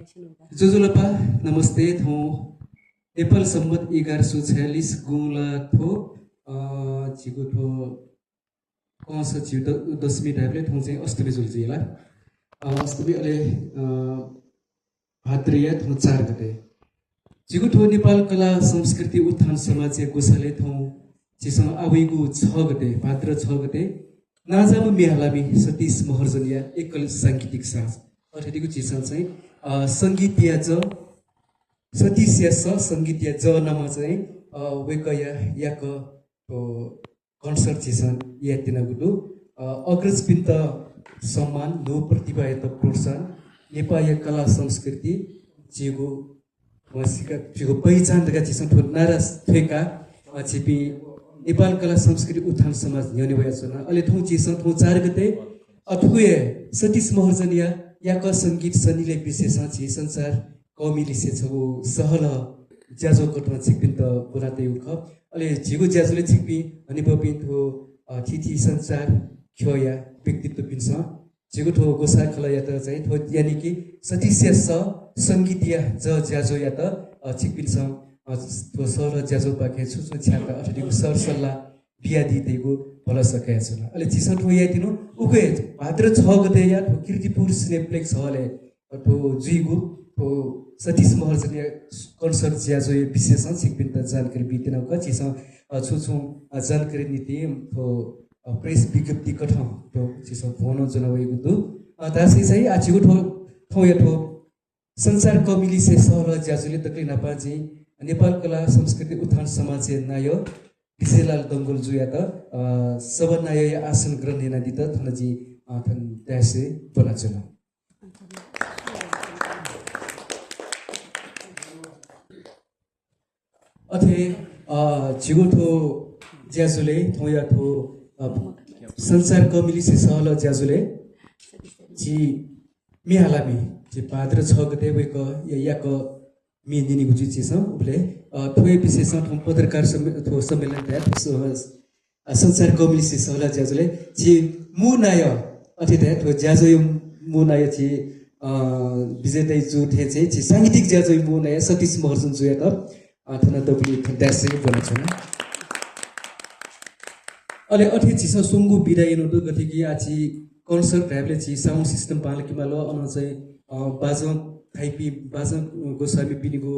जोजुलपा नमस्ते थो नेपाल सम्मत 1146 गुला थो जिगु थो कौस जिउ दशमी टाइपले थो चाहिँ अष्टमी जुल्जिला अष्टमी अले भाद्रिया थो 4 गते जिगु थो नेपाल कला संस्कृति उत्थान समाज गोसाले थो जिसँग आवेगु 6 गते भाद्र 6 गते नाजाम मेहलामी सतीश महर्जनिया एकल सांगीतिक साँझ अठेटीको चिसन चाहिँ संगीतीय ज सतीश संगीतीय ज नमा चाहिँ वेकया याक कन्सर्ट चिसन या तिनागुदु अग्रज पिन्त सम्मान नो प्रतिभा यत प्रोत्साहन नेपाली कला संस्कृति जिगु वसिका जिगु पहिचान दगा चिसन ठो नारास थेका छिपी नेपाल कला संस्कृति उत्थान समाज न्यने भया छन अले ठौ चिसन ठौ 4 गते अथुए सतीश महर्जनिया याक संगीत सनीले विशेषण छि संसार कमिली से छगु सहल ज्याजो कटमा छिपिन त बुराते उख अले झिगु ज्याजोले छिपि अनि बपिन थो थिथि संसार खया व्यक्तित्व पिन्छ झिगु ठो गोसा खला या त चाहिँ थो यानी कि सतीस्य संगीतीय ज ज्याजो या त छिपिन स थो सर ज्याजो पाखे छुछु छ्याका अठीको सर सल्लाह बिया दितेको भल सके छ अले चिसन ठो या दिनु उके भाद्र 6 गते या ठो कीर्तिपुर सिनेप्लेक्स हले ठो जुइगु ठो सतीश महर्जनिया कन्सर्ट ज्याजो विशेषण सिकपिन त जानकारी बितिन क चिसन छुछु जानकारी नीति ठो प्रेस विज्ञप्ति कठ ठो चिसन फोन जनावेको दु दासी चाहिँ आजिगु ठो या ठो संसार कमिली से सहर ज्याजोले तकली नापाजी नेपाल कला संस्कृति उत्थान समाज नायो विजयलाल दंगल जुया त सबनाय आसन ग्रहण हेना दित थनजी थन त्यासे बनाचन अथे जिगु थो ज्याजुले थोया थो संसार कमिली से सहल ज्याजुले जी मिहालामी जी भाद्र 6 गते वेक याक मी दिनी गुजी चिस उले थोय विशेषण थो पत्रकार थो सम्मेलन तया संसार कमिली से सहल ज्याजुले जी मुनाय अथे तया थो ज्याजो मुनाय जी विजयदै जु थे चाहिँ जी सांगीतिक ज्याजो मुनाय सतीश महर्जन जुया त थना दबली थदासे बनाछन अले अथे चिस सुंगु बिदायनो दु गति कि आछि कन्सर्ट टाइपले छि साउन्ड सिस्टम पालकी मालो अन चाहिँ बाजन थाइपी बाजन गोसामी बिनिगो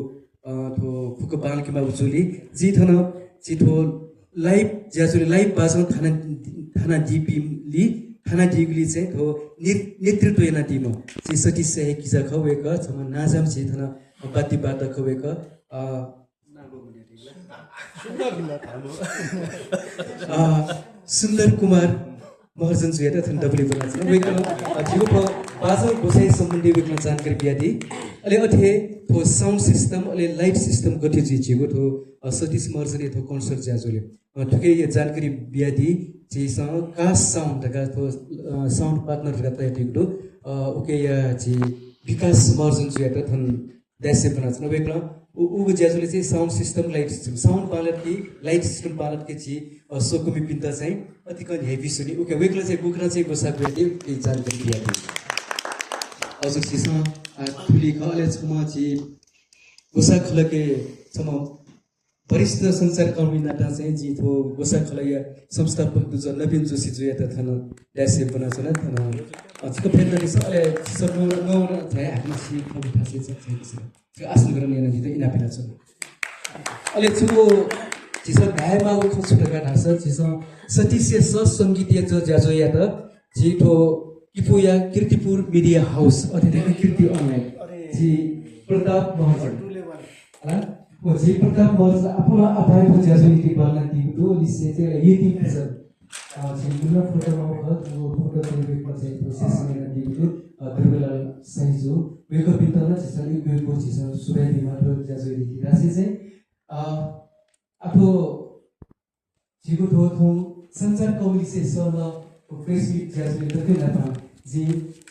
थो फुक पालकी मा उजुली जी थन चिथो लाइभ ज्याजुले लाइभ बाजन थाना डीपी ली थाना डिगली चाहिँ थो नेतृत्व याना टिम छि सती से किजा खवेक छम नाजाम छि थन बाती बात खवेक सुन्दर कुमार महर्जन जुया थन डबली बनाछ वेकल जिगो बाजन गोसाई सम्बन्धी वेकल जानकारी बियादी अले अथे थो साउन्ड सिस्टम अले लाइट सिस्टम गठि जिगो थो सतीश महर्जन थो कन्सर्ट ज्याजुले ठुके यो जानकारी बियादी जिसँग कास साउन्ड दगा थो साउन्ड पार्टनर दगा तय ठिकदो ओके या जी विकास महर्जन जुया त थन देशे बनाछ वेकल उ ज्याजुले चाहिँ sound system light system sound पालट की लाइट सिस्टम पालट के छि सोकमी पिन्ता चाहिँ अतिकन हेभी सुनि ओके वेकल चाहिँ बुक्रा चाहिँ गोसा बेटी के जानकारी दिया हजुर सिसा ठुली खले छमा छि गोसा खलके छमा वरिष्ठ संचार कर्मी नाटा चाहिँ जी थो गोसा खलया संस्थापक दुज नवीन जोशी जुया त थन ड्यासे बनाछ न थन अझको फेर्न छ अले सब नो थाय हामी छि कवि थासे छ त्यो आसन गर्न याना दिदै इना पिना छ अले छुको जिस गायमा उ खछुटका ढास जिस सतीश संगीतीय ज ज्याजो या त जिठो किपुया कीर्तिपुर मिडिया हाउस अध्ययन कीर्ति अनलाइन जी प्रताप महर्जन हला ओ जी प्रताप महर्जन आफ्नो आफैको ज्याजो नीति बलना दिगो लिसे चाहिँ यति छ जी मुना फोटोमा हो फोटो चाहिँ चाहिँ प्रोसेस गर्न दिगो दुर्बेलाल साइजो वेको पिन्तला चाहिँ वेको चाहिँ सुराई मात्र ज्याजो नीति रासे चाहिँ आफो जिगो थो संसार कौली से सल फेसबुक ज्याजो दके नापा जी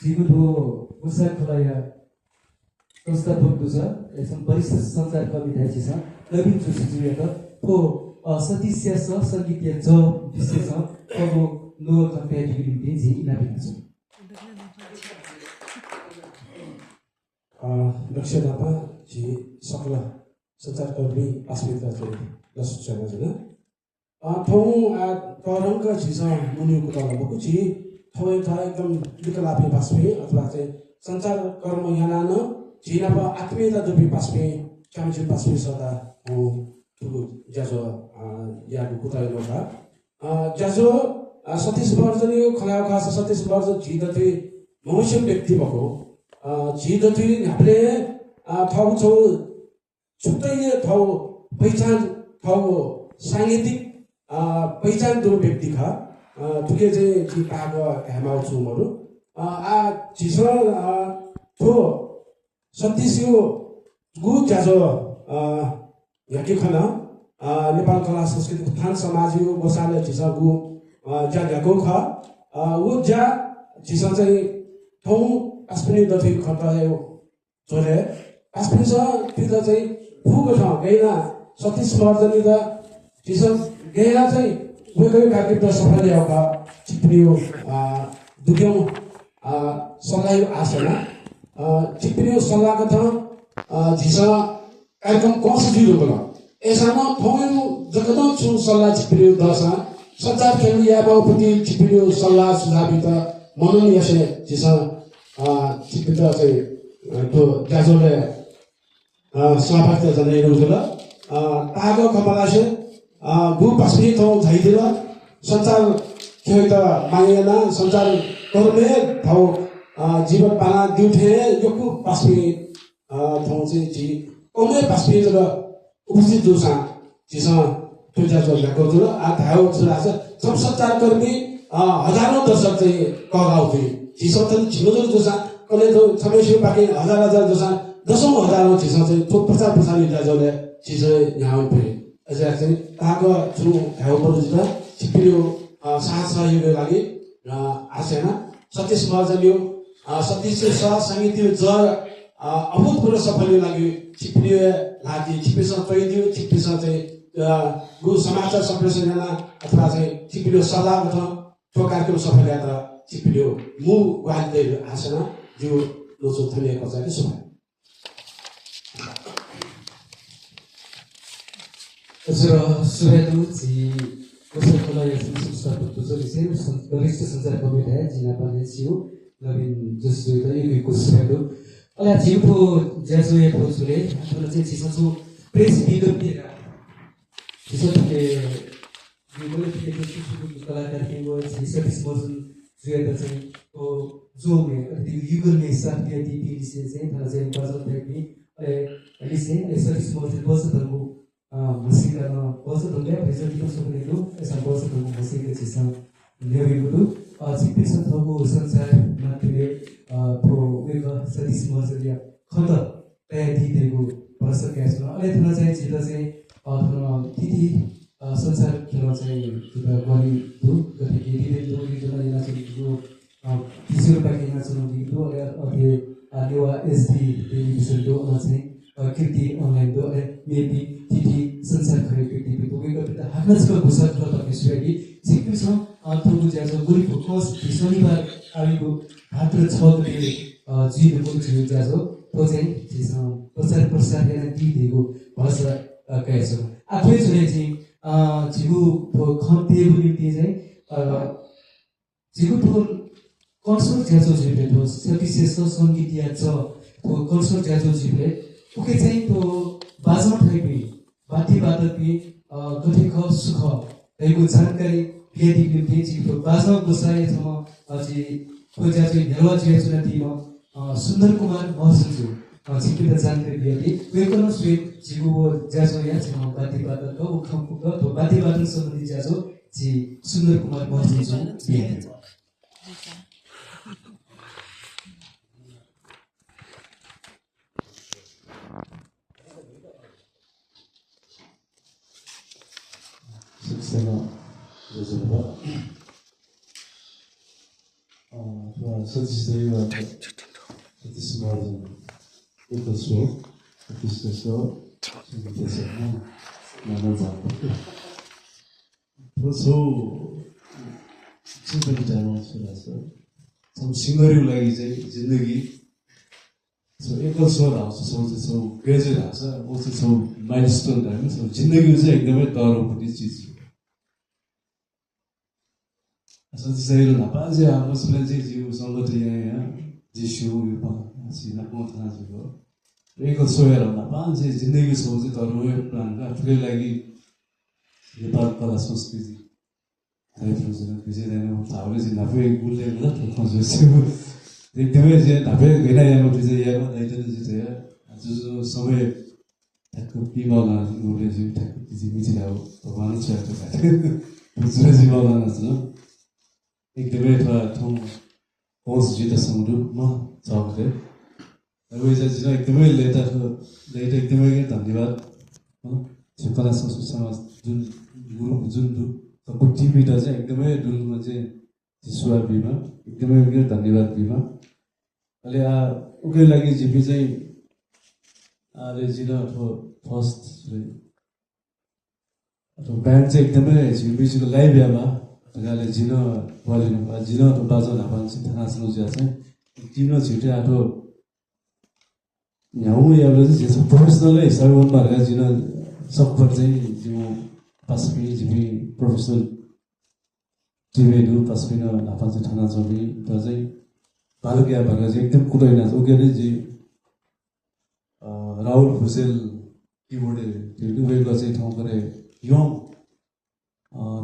जिगो थो गोसा खलाया संस्थापक दुज यसम वरिष्ठ संसार कवि थाछि छ नवीन जोशी जुया त थो सतीश संगीतीय ज विशेष अब नो कम्पेटिटिभ निम्ति जी इना बिन्छ दक्षिणामा जी सकल सञ्चारकर्मी अस्मिता चाहिँ लसुचना छैन ठाउँ तरङ्ग झिस मुनिको तल भएको छि ठाउँ एकदम विकलापी पास्पे अथवा चाहिँ सञ्चारकर्म यानान झिनाप आत्मीयता दुपी पास्पे कामजी पास्पे सदा हो ठुलो ज्याजो याको कुतायो नभा ज्याजो सतीश वर्जन यो खलाउ खास सतीश वर्जन झिदथि मनुष्य व्यक्ति भएको झिदथि हामीले ठाउँ छौ छुट्टै ठाउँ पहिचान ठाउँ साङ्गीतिक पहिचान दो व्यक्ति खा तुके चाहिँ जी पाको हेमाउ छुमहरू झिस थो सतीश यो गु ज्याजो याकी खन नेपाल कला संस्कृति उत्थान समाज यो गोसाले झिस गु ज्या ज्याको ख ऊ ज्या झिस चाहिँ ठाउँ आस्पिनी दथि खटायो जोरे आस्पिनी छ चाहिँ फुको ठाउँ गैना सतीश वर्जनी द झिस गैना चाहिँ वेगवेगळे कार्यक्रम सफल यावका चिप्रियो दुग्यौं सल्लाह आसना चिप्रियो सल्लाह कथा झिस कार्यक्रम कस जिरो बला एसामा ठाउँ जगदम छु सल्लाह चिप्रियो दसा सञ्चार खेल या बाउपति चिप्रियो सल्लाह सुझावित मनन यसे झिस चिप्रित चाहिँ त्यो ज्याजोले सहभागिता जनाइरहनु छ तागो कमलासे गु पास्पी ठाउँ झाइदिल सञ्चार खेल त मागेन सञ्चार कर्मे ठाउँ जीवन पाना दिउथे योकु पास्पी ठाउँ चाहिँ जी कमै पास्पी र उपस्थित जोसा झिस त्यो ज्याजो भएको जुल धाउ जुल सब सञ्चार कर्मी हजारौं दर्शक चाहिँ कगाउँथे झिस त झिनो जोसा कले त समय बाँकी हजार जोसा दशौं हजारौं झिस चाहिँ त्यो प्रचार प्रसार ज्याजोले झिस यहाँ फेरि चाहिँ ताको छु धाउ बरुजित चिप्रियो साथ सहयोगको लागि आसेन सतीश वर्जन सतीश सह समिति ज अभूतपूर्व सफलको लागि चिप्रियो लागि चिप्रिसँग तोइदियो चिप्रिसँग चाहिँ गु समाचार सम्प्रेषण अथवा चाहिँ चिप्रियो सल्लाहबाट त्यो कार्यक्रम सफल यात्रा चिप्रियो मु वाल्दै आसेन जो लोचो थलिएको छ कि सुभाइ सुबेदु जी कोसलकोला यस्तो संस्थाको तुजले चाहिँ वरिष्ठ सञ्चार कमिटी है जिना पाने छिउ नवीन जसो त युको सुबेदु अला जिउको ज्याजो एक होसले आफ्नो चाहिँ छिसो प्रेस विज्ञप्ति छिसोले युगले के कलाकार के वो छिसो मर्जन जुएता चाहिँ ओ जो में युगल में साथ के दी से चाहिँ थाहा चाहिँ बजार देखि अलिसे यसरी मर्जन बजार musika na bosa tolya present ko so kरेdo ऐसा bosa तो musika चिसा नेवी गुरु चिपिस थगो संसार मात्रे तो वेगा सतीश मर्जलिया खत तयारी दिएको प्रश्न क्यास न अहिले थना चाहिँ जिल्ला चाहिँ तिथि संसार खेल चाहिँ जुदा गरी दु गति दिदे दु जुदा yana चाहिँ दु तिसरो पाके yana चाहिँ दु अहिले लेवा एसडी टेलिभिजन दु चाहिँ कृति अनलाइन दु मेबी तिथि संसार खरे कृति पुगेको त हातमा घोषणा गर्न सकेपछि सिक्किस थोगु ज्याजो गुरी फोकस शनिबार आएको भाद्र 6 गते जिएको थियो ज्याजो तो चाहिँ प्रचार प्रसार गर्न दिएको भाषा कहेछ आफै जुले चाहिँ जिगु खम्ते गुलिते चाहिँ जिगु तो कन्सर्ट ज्याजो जिले तो सतीश संगीतिया छ तो कन्सर्ट ज्याजो जिले ओके चाहिँ तो बाजमा थाइपी बाती बातपी गतिख सुख रहेको जानकारी फेरि निम्ति जिको बाजमा गोसाए थमा अझै खोजा चाहिँ नेवा जिया दिम सुन्दर कुमार महसुजु छिपित जानकारी दिए वेकन स्वीट जिगु ज्याजो या छ बाती बातको उखमको तो बाती बात सम्बन्धी ज्याजो जी सुन्दर कुमार महसुजु दिए Sena Josepha Satisfeito satisfação eu pessoal satisfação não pessoal sempre que já não se faz são singario lagi चाहिँ जिन्दगी So एकल स्वर आउँछ सो ग्रेजुएट आउँछ उसो सो माइलस्टोन होइन सो जिन्दगी चाहिँ एकदमै डरौँपट्टि चिज हो सजिलो नापा चाहिँ अब उसलाई चाहिँ जिउसँग चाहिँ यहाँ जिसु यो पासिना पहुँच्न जुको एकल सोयर नापा चाहिँ जिन्दगी सो चाहिँ डरौँ प्लान आफूले लागि नेपाल कला संस्कृति हामीले चाहिँ नाफे गुल्ले एकदमै चाहिँ नाफे गइना यामा चाहिँ यामा दाइजन चाहिँ जो समय ठ्याक्क पिमा गाउने चाहिँ ठ्याक्क मिचिला हो भगवान छ जुन जीवा गाना छ एकदमै ठाउँ पहुँच जित समुद्रमा छ भने अब यो चाहिँ एकदमै लेटा एकदमै धन्यवाद कला संस्कृति समाज जुन गुरु जुन सबको टिमभित्र चाहिँ एकदमै डुलमा चाहिँ सुवार बिमा एकदमै धन्यवाद बिमा अहिले उकै लागि जिपी चाहिँ अहिले जिन फर्स्ट ब्यान्ड चाहिँ एकदमै म्युजिकल लाइभ यामा अहिले जिन बोलिनु जिन बाजा नापान चाहिँ थाहा सुन्नु चाहिँ जिन छिटै आठो न्याउ याले चाहिँ प्रोफेसनलै हिसाबले भएर जिन सबै चाहिँ जिउ पासपी जिपी प्रोफेसनल टिमेहरू पासपिन नापा चाहिँ ठाना चौबी त चाहिँ बालकिया भएर चाहिँ एकदम कुदाइना उकेले चाहिँ राहुल भुसेल किबोर्डे त्यो वेगला चाहिँ ठाउँ गरे यङ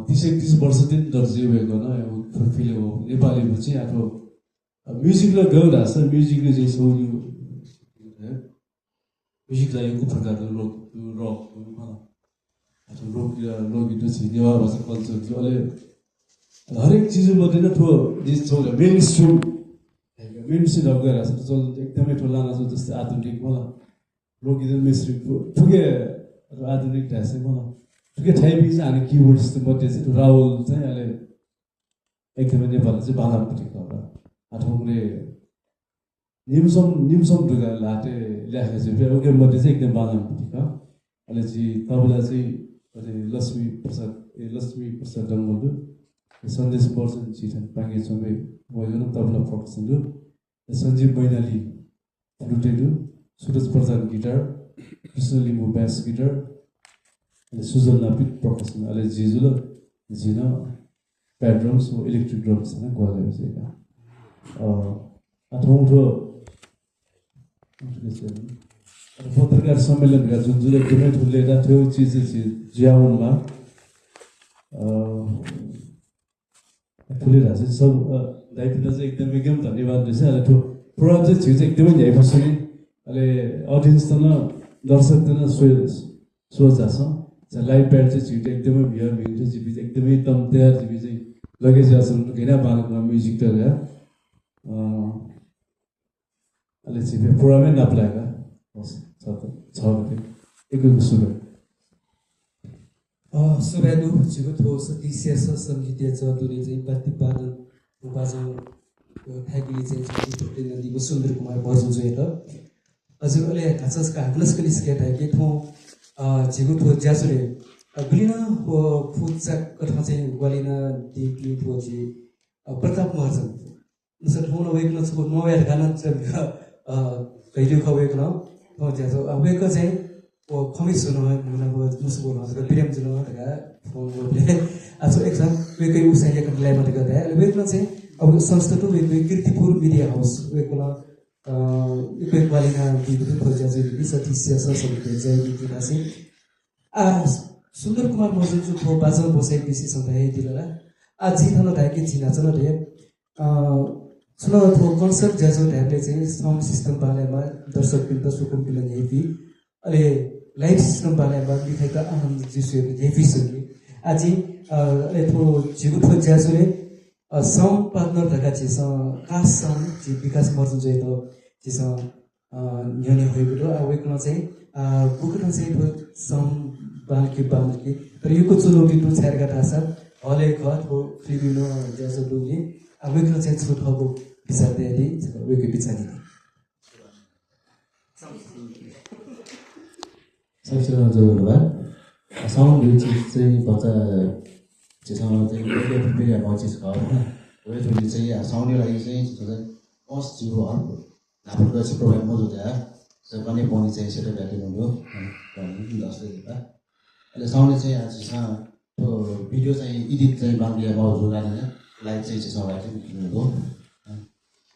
30-31 वर्षदेखि दर्जी वेगला न फिल हो नेपालीमा चाहिँ आफ्नो म्युजिकले गयो ढाँछ म्युजिकले चाहिँ सोनी म्युजिकलाई एक प्रकारको रक लोकगीत चाहिँ नेवार भाषा कल्चर थियो अहिले हरेक चिजमध्ये नै ठुलो जिज छ मेन स्ट्रिम गइरहेको छ एकदमै ठुलो लाना छ जस्तै आधुनिक मलाई लोकगीत मेस्ट्रिम ठुकै आधुनिक ढाँसे मलाई ठुकै ठाइपी चाहिँ हामी किबोर्ड जस्तो मध्ये चाहिँ राहुल चाहिँ अहिले एकदमै नेपालले चाहिँ बालापट्टि गएर आठौँले निम्सम ढुगा लाटे ल्याखेको चाहिँ उके मध्ये चाहिँ एकदम बालापट्टि अहिले चाहिँ तपाईँलाई चाहिँ लक्ष्मी प्रसाद डङ्गलु सन्देश वर्षन चिठन पाङ्गे चौबे भइगयो तबला प्रोडक्सन दु सञ्जीव मैनाली फ्लुटेडु Suraj Pradhan guitar Krishna Limbu bass guitar Sujal Napit production अहिले जिजुल जिन प्याड ड्रम्स इलेक्ट्रिक ड्रम्स होइन गुवाले चाहिँ आठौँ पत्रकार सम्मेलनका जुन एकदमै ठुलेर थियो चिज जियाउनमा ठुलेर चाहिँ सब दाइपिता चाहिँ एकदमै धन्यवाद रहेछ अहिले प्रोग्राम चाहिँ छिटो एकदमै ल्याएपछि अहिले अडियन्स त न दर्शक त न सोचा छ लाइभ प्याड चाहिँ छिटो एकदमै भियर भिन्छ जिपी चाहिँ एकदमै तम तयार जिपी चाहिँ लगेज जसम्म घेरा बालकमा म्युजिक त अहिले चाहिँ प्रोग्रामै नपलाएका छ एकको सुरु सुरादु जिगुथो सती शेष संगीत चौधरी चाहिँ बाद्यवादन बाजा ठ्याकिली चाहिँ नदीको सुन्दर कुमार भजन जो त हजुरले घाँसका हाग्लसको निस्के ठ्याके थौँ जिगुथो ज्याजुले गुलिना फुचा कथा चाहिँ ग्वालिना दिपली थोजी प्रताप महर्जन नसर ठाउँ नभएको नछको नभएर गाना कहिले खवेको न ज्याजो अबेको चाहिँ खमिस हुनु मुनाको मुसु बोल्नु प्रेम जुन तका फोन बोले आज एकजाम वेकै उसाइया कटलाई मात्र गर्दा वेकमा चाहिँ अब संस्था वेक कीर्तिपुर मिडिया हाउस वेकला वेक वालिना दिगु खोजा चाहिँ सती शेष समिति चाहिँ दिना चाहिँ सुन्दर कुमार मजुर जो थो बाजा बसाइ बेसी सधैँ दिला आज जिथन धाके जिना चन रे सुन थो कन्सर्ट ज्याजो ढ्याबले चाहिँ साउन्ड सिस्टम बारेमा दर्शक बिन्द सुकुम बिलन हेपी अहिले लाइभ सिस्टम बारेमा मिठाईका आनन्द जिसुहरू हेपी सुनि आज थो जिगुथो ज्याजोले साउन्ड पार्टनर धका छिस कास साउन्ड जी विकास मर्जन चाहिँ त छिस न्याने भएको अब एकमा चाहिँ बुकन चाहिँ थो साउन्ड बालकी तर यो चुनौती टु छारका थाहा हले खत हो फ्रिबिनो ज्याजो डुली अब एकमा चाहिँ छुट हको विचार दिए वेको विचार सबसे धन्यवाद साउन्ड यो चिज चाहिँ बच्चा चाहिँ प्रिपेयर भयो चिज घर वे चाहिँ साउन्डको लागि चाहिँ कस्ट जिरो अर्को हाम्रो चाहिँ प्रोग्राम मौजूद है जब पनि पाउने चाहिँ सेटअप ब्याटिङ हुनु जस्तो देख्दा अहिले साउन्डले चाहिँ आज त्यो भिडियो चाहिँ एडिट चाहिँ बाङ्गिया मौजूद गरेर लाइभ चाहिँ सँग हुनुको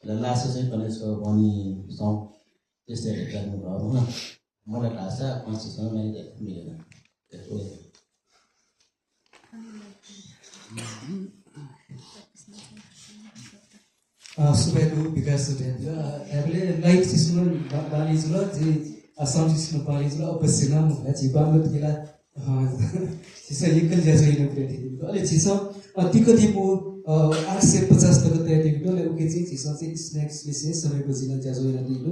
अहिले लास्ट चाहिँ कलेजको बनी साउन्ड त्यस्तै गर्नुभयो होइन मलाई थाहा छ कन्सेप्टसँग मैले मिलेन त्यसको सुबेदु विकास सुटेन्द्र हामीले लाइट सिस्टम बालिजुल जे साउन्ड सिस्टम बालिजुल अवश्य नाम होला जी बांगत केला सिसा एकल ज्याजो इन क्रेडिट अहिले छिसो तिकति मो 850 तक तयारी गले ओके चाहिँ छिसो चाहिँ स्नैक्स विशेष समय बजिन ज्याजो इन दिनु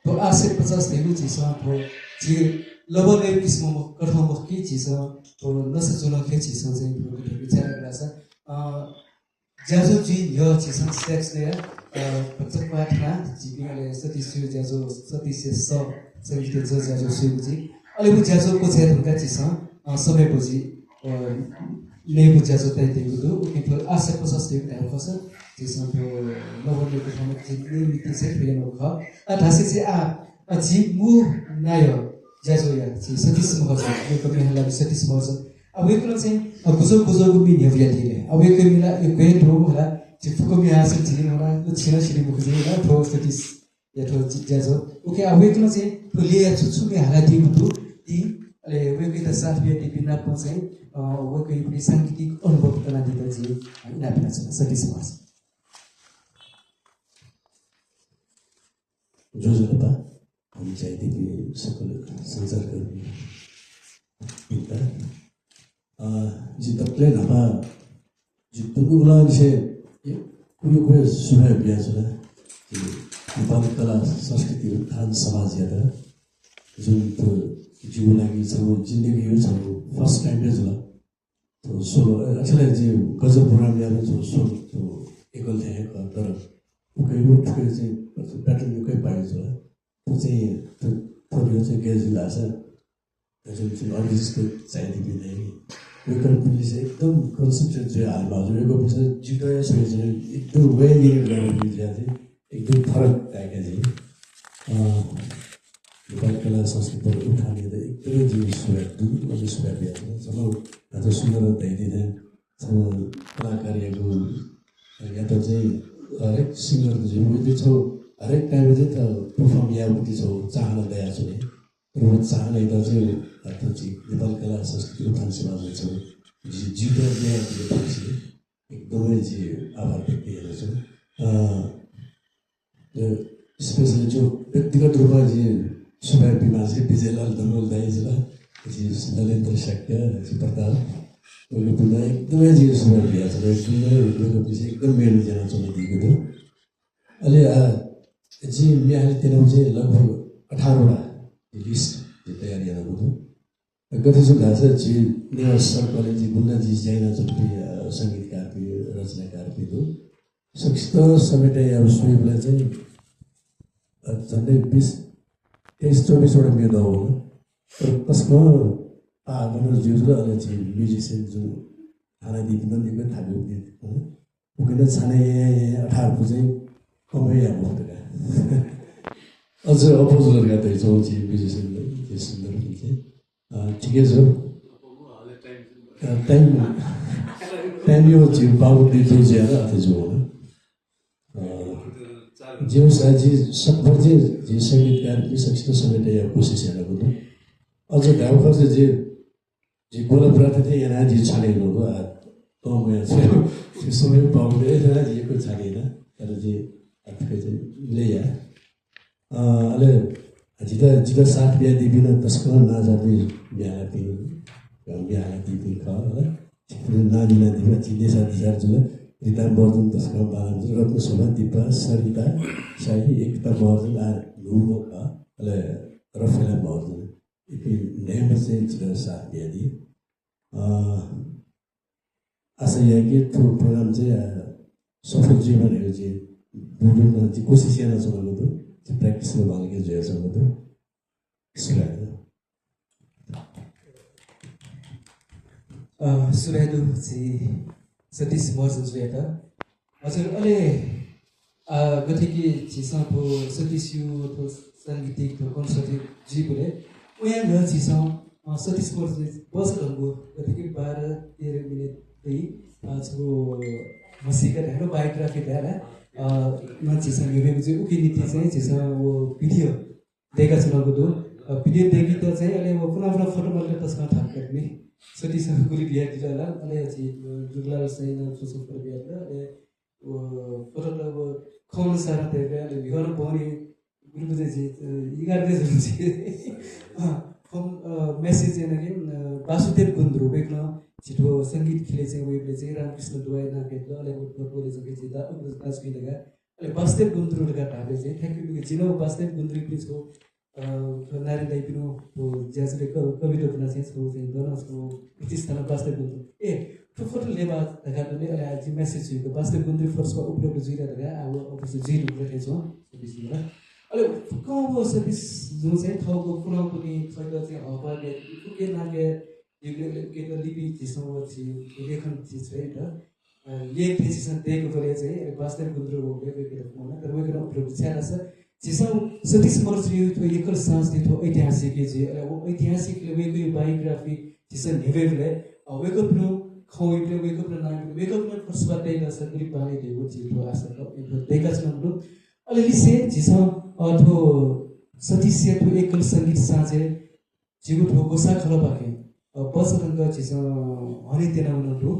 तो 850 देनु छिसो तो जी लबले किस्म कठम के छिसो तो नस जुन के छिसो चाहिँ विचार गरेछ ज्याजो जी यो छिसो स्नैक्स ने बच्चा पाठना जीबीले सतीश्वर ज्याजो सतीश्वर स सविते जो ज्याजो सुजी अहिले वो ज्याजो को चाहिँ हुनका छिसो समय बजी नेबु ज्याजो तय दिएको ओके तो 850 दिएको टाइम खस जिसमा त्यो लबले को ठाउँमा चाहिँ मिति चाहिँ फेर्नु ख ढासे चाहिँ जी मु नायो ज्याजो या चाहिँ सतीश मगज यो कमी हला सतीश मगज अब यो चाहिँ गुजो को मिन हेबिया दिले अब यो मिला यो ग्रेट हो होला चाहिँ फुको मि आसे छिने होला त्यो छिना छिने मुख चाहिँ होला थो सतीश या थो ज्याजो ओके अब यो चाहिँ त्यो लिया छु मि हाला दिनु ती अहिले वेकैता साथ बिया बिना चाहिँ वेकै पनि सांगीतिक अनुभव गर्न दिँदा चाहिँ नापिना छ सतीश मगज जो हम चाहते कि सकल संसारकर्मी पिता जितप्ले नभा जितुगुला से कुयो कुयो सुनाइ बिया छ नेपाल कला संस्कृति उत्थान समाज यादा जुन त्यो जीवन लागि छ जिन्दगी यो छ फर्स्ट टाइम छ तो सोलो एक्चुअली जी गजब प्रोग्राम याद छ सोलो तो एकल थे तर उकै चाहिँ प्याटर्न निकै पाइन्छ त्यो चाहिँ त्यो चाहिँ गेजिला छ जुन चाहिँ अडियन्सको चाहिने बिना वेकर पनि चाहिँ एकदम कन्सन्ट्रेट चाहिँ हालमा जोडेको पछि जिटो चाहिँ एकदम वेल लिएर गरेर चाहिँ एकदम फरक टाइपका चाहिँ नेपाली कला संस्कृति उठाने एकदमै जीव सुधार दुई सुधार बिहार चलो आज सुन्दर दैदिँदै कलाकारीहरू या त चाहिँ हरेक सिङ्गरको जीवन यति छौ हरेक टाइममा चाहिँ त पर्फर्म या उति छौ चाहना दया छु नि र चाहना यता चाहिँ नेपाली कला संस्कृति उत्थान समाजमा छौ जिउको ल्याएपछि एकदमै चाहिँ आभार व्यक्त गर्छु स्पेसली जो व्यक्तिगत रूपमा चाहिँ सुभाष बिमा चाहिँ विजयलाल दङ्गल दाइजीलाई नरेन्द्र शक्य प्रताप उहिले पुग्दा एकदमै चाहिँ सुभाष बिहा छ एकदमै पछि एकदम मेरो जना चलाइदिएको थियो अहिले जी बिहाले तेह्र चाहिँ लगभग 18वटा लिस्ट तयारी गरेको थियो गतिसो घाँस जी नेवास सर कलेज गुन्नाजी जाइना चोटि सङ्गीतकार थियो रचनाकार थियो संक्षिप्त समेटे अब सुइबलाई चाहिँ झन्डै 23-24वटा मेरो हो तर त्यसमा मनोज ज्यू र अहिले चाहिँ म्युजिसियन जो थाना दिपन निकै थाल्यो उकिन छाने 18को चाहिँ कमै अब अझ अपोजलर गर्दै छौँ चाहिँ म्युजिसियन त्यो सुन्दर चाहिँ ठिकै छ टाइम यो जिउ बाबुले जो ज्यादा अथवा जो होला जिउ साजी सकभर चाहिँ जे सङ्गीतकार संक्षिप्त समेटे या कोसिस हेरेको त अझ गाउँ खर्च जे गोला प्राप्त थिए यहाँ जी छानेको हो कम त्यो समय पाउँदै जिएको छानेन तर जे आफूले चाहिँ ल्याया अहिले जिता साथ बिहा दिबिन त्यसको नाजाबी बिहा दिबी ख नानी दिबा चिन्ने साथी जुन रिता बर्जन त्यसको बालन रत्न शोभा दिपा सरिता शाही एकता बर्जन घुमो ख अहिले रफेला बर्जन नेम चाहिँ जिता साथ बिहा दिए आशा यहाँ कि त्यो प्रोग्राम चाहिँ सफल जीवनहरू चाहिँ बुढो कोसिस यहाँ चलाउनु थियो त्यो प्र्याक्टिसमा भनेको जो हेर्छौँ त्यो सुराइदु चाहिँ सतीश मर्जन जुएता हजुर अहिले गतिकी चिसा तो सतीशिव तो सांगीतिक तो कॉन्सर्ट जी बोले उया न चिसा सतीश वर्ष ढंगो गतिकी 12-13 मिनट दे जो मसीका ढंगो बायोग्राफी ढाला न चिसा युवे जो उकी नीति चाहिँ चिसा वो भिडियो देखा सुनाको दो भिडियो देखी तो चाहिँ अहिले वो पुनः फोटो मैले तस्मा थाहा गर्ने सतीश गुली बिहा दिला अहिले चाहिँ जुगलाल चाहिँ न सोसो पर बिहा दिला अहिले वो फोटो त वो खाउन सारा देगा अहिले भिगन पाउने गुरु चाहिँ इगार्दै हुन्छ मेसेज चाहिँ वासुदेव गुन्द्रो बेक्न छिटो संगीत खेले चाहिँ वेबले चाहिँ रामकृष्ण दुवाई नाकेको अहिले बोले चाहिँ जिता दास किनेगा अहिले वासुदेव गुन्द्रोका ढाले चाहिँ ठ्याक्कै जिनो वासुदेव गुन्द्री पनि छौ नारायण दाई पनि ज्याजले कविता पनि चाहिँ छौ चाहिँ दनसको प्रतिष्ठान वासुदेव गुन्द्रो ए फोटो लेबा देखाउने अहिले आज मेसेज थियो वासुदेव गुन्द्री फोर्समा उपलब्ध जुइरा देगा अब अफिस जुइ ढुक्दै छ त्यसैले अहिले गाउँको सर्भिस जुन चाहिँ ठाउँको कुरापुनी छैन चाहिँ हवाले के नागे के लिपि चिसो लेखन चिज है त लेख चिसो दिएको परे चाहिँ वास्तव गुन्द्रो हो के फोन तर वेको उपलब्ध छ्याला छ चिसो सतीश वर्ष यो एकल सांस दिथो ऐतिहासिक जे वो ऐतिहासिक वेको बायोग्राफी चिसो नेवेले वेको प्रो खौइले वेको प्रो नाम वेको प्रो फर्स्टबाटै नस गुली पाले दिएको चिठो आशा देखा छ हाम्रो अलिअलि से चिसो अथो सतीश तो एकल संगीत साँचे जिगु ठोको सा खलो बाके बसरंग चिसो हरि तेना उनको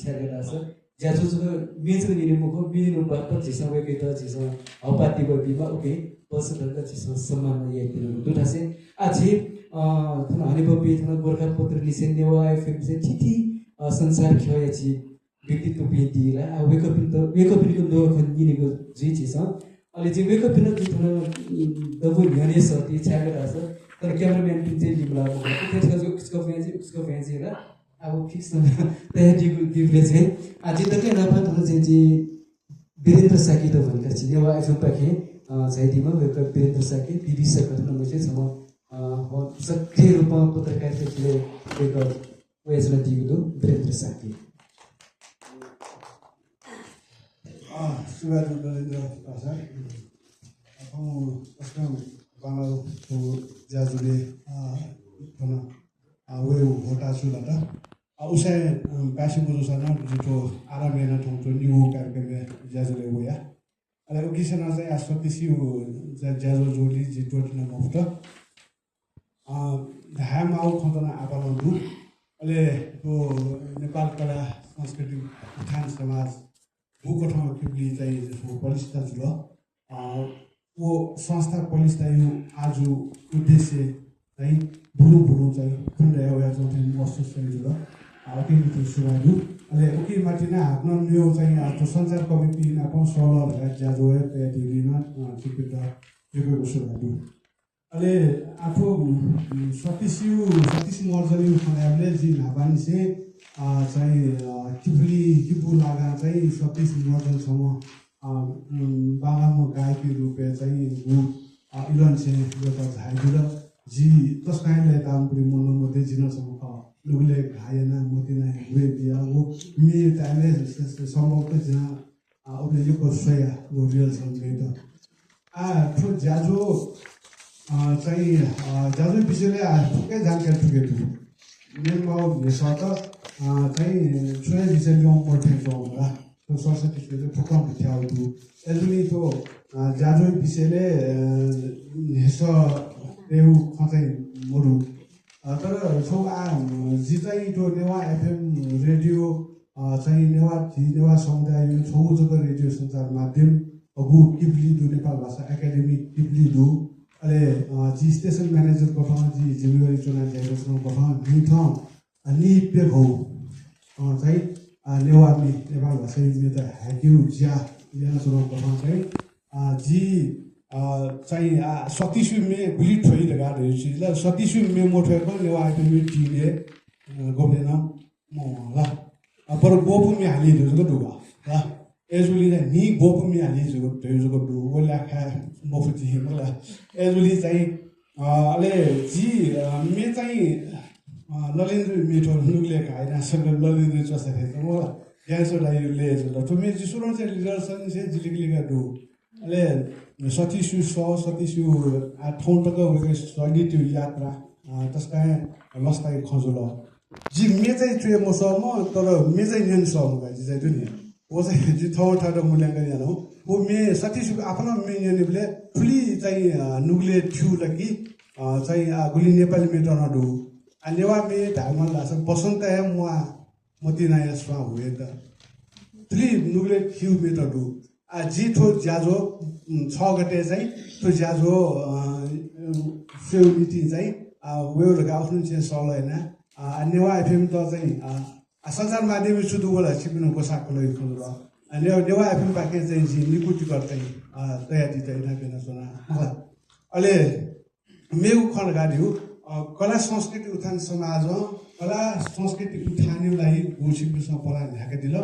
छ्यागेला छ ज्याजो जो मेजो निने मुखो बिनु बाप चिसो वेके त चिसो हपाती बिमा ओके बसरंग चिसो सम्मान ये तिनो दुटा से आछि थन हरिबपी थन गोरखा पुत्र निसे नेवा एफएम से ठिठी संसार खय छि व्यक्तित्व बिदिला वेको पिन दो खनिनेको जी चिसो अहिले चाहिँ वेको पिन थन दबु न्याने सती छ्यागेला छ तर क्यामेराम्यान पनि चाहिँ लिम्ला त्यसको उसको फ्यान्सी होला अब फिक्स तयारी दिउले चाहिँ आज तकै नपा थन चाहिँ वीरेन्द्र साकी त भनेका छि नेवा एफएम पाखे चाहिँ दिमा वेको वीरेन्द्र साकी बिबी सकत न मैले छ म सक्रिय रूपमा पत्रकारिताले वेको वेजना दिएको वीरेन्द्र साकी सुगार वीरेन्द्र सर अब बाङाको ज्याजुले वे होटा सुलाटा उसै प्यासी बुझुसन जितो आरामेन ठाउँको न्यू कार्यक्रम ज्याजुले वया अहिले उकिसना चाहिँ आस्पतिसी ज्याजो जोली जितो न मुफ्त धाम आउ खतना आपालनु अहिले त्यो नेपाल कला संस्कृति उत्थान समाज भूकठमा किबली चाहिँ बलिष्ठ जुल वो संस्था पलिस्ता यो आज उद्देश्य चाहिँ भुलु चाहिँ खण्ड एउटा चाहिँ महसुस गरिजुल अतिमिति सुवादु अहिले उकी माटिना आफ्नो न्यू चाहिँ त्यो संचार कमिटी नापो सोलर ज्याजो तयारीमा चिकित यो सुवादु अहिले आफू सतीश मर्जनी खनाले जी नाबानी से चाहिँ किबु लागा चाहिँ सतीश मर्जनसम्म बागामा गायकी रूपे चाहिँ इलन से एउटा झाइदुर जी तस्काइले तामपुरी मनोमध्ये जिनसम्म लुगले घायन मोतिना हुए बिया वो मे ताले सम्भवतः जहाँ अबले यो कसया वो रियल संगीत ठो ज्याजो चाहिँ ज्याजो विषयले ठुकै जानकारी ठुकेको मेनमा भेसत चाहिँ छोया विषय ल्याउँ पर्थ्यो होला त्यो सरस्वती चाहिँ फुकाउँ थ्याउथु यसले त्यो ज्याजो विषयले हेस रेउ खचाइ मरु तर छौ जी चाहिँ त्यो नेवा एफएम रेडियो चाहिँ नेवा समुदाय छौ जग्गा रेडियो सञ्चार माध्यम अगु किप्ली दु नेपाल भाषा एकाडेमी किप्ली दु अहिले जी स्टेसन म्यानेजर कफा जी जिम्मेवारी चुनाव जाइरहेको कफा नि ठाउँ अनि पेखौ चाहिँ नेवामी नेपाल भाषा त ह्याक्यु ज्या यहाँ चुनाव कफा चाहिँ जी चाहिँ 27 मे गुली ठोइरहेका रहेछ ल 27 मे मोठेको नेवा आइपी टिले गोबेन म ल पर गोपुमी हालिदिएको दुगा ल एजुली चाहिँ नि गोपुमी हालिदिएको त्यसको दु ओला खा मफुती होला एजुली चाहिँ अहिले जी मे चाहिँ ललिन्द्र मिठो नुगले खाइना सँग ललिन्द्र चसा खाइ म ग्यासो डाइले ल तुमे जी सुरु चाहिँ रिजल्सन से जिलिगलिगा दु अहिले सतीसु सतीसु ठाउँटक सङ्गीत यात्रा त्यसका लस्ताई खजुल जी मेजै चाहिँ म सर्म तर मेजै नियन सर्म गाइज चाहिँ नि वो चाहिँ जी ठाउँ ठाउँ मूल्याङ्कन यान हो वो मे सतीसु आफ्नो मेन्यले ठुली चाहिँ नुगले थियो लगी चाहिँ गुली नेपाली मेट नडु नेवा मे ढालमा लास बसन्त है मतिना यसमा हुए त ठुली नुगले थियो मेटडु जी ठो ज्याजो 6 गते चाहिँ त्यो ज्याजो सेउलिटी चाहिँ वेउ आफ्नो चाहिँ सल हैन नेवा एफएम त चाहिँ सञ्चार माध्यम सुदु बोला सिपिनु कोसाको लइ खोल नेवा एफएम पाके चाहिँ जी निकुटी गर्दै तयारी त हैन केना सुना अहिले मेउ खन गाडियो कला संस्कृति उत्थान समाज कला संस्कृति उत्थानलाई गोसिपिसँग पला ढाके दिल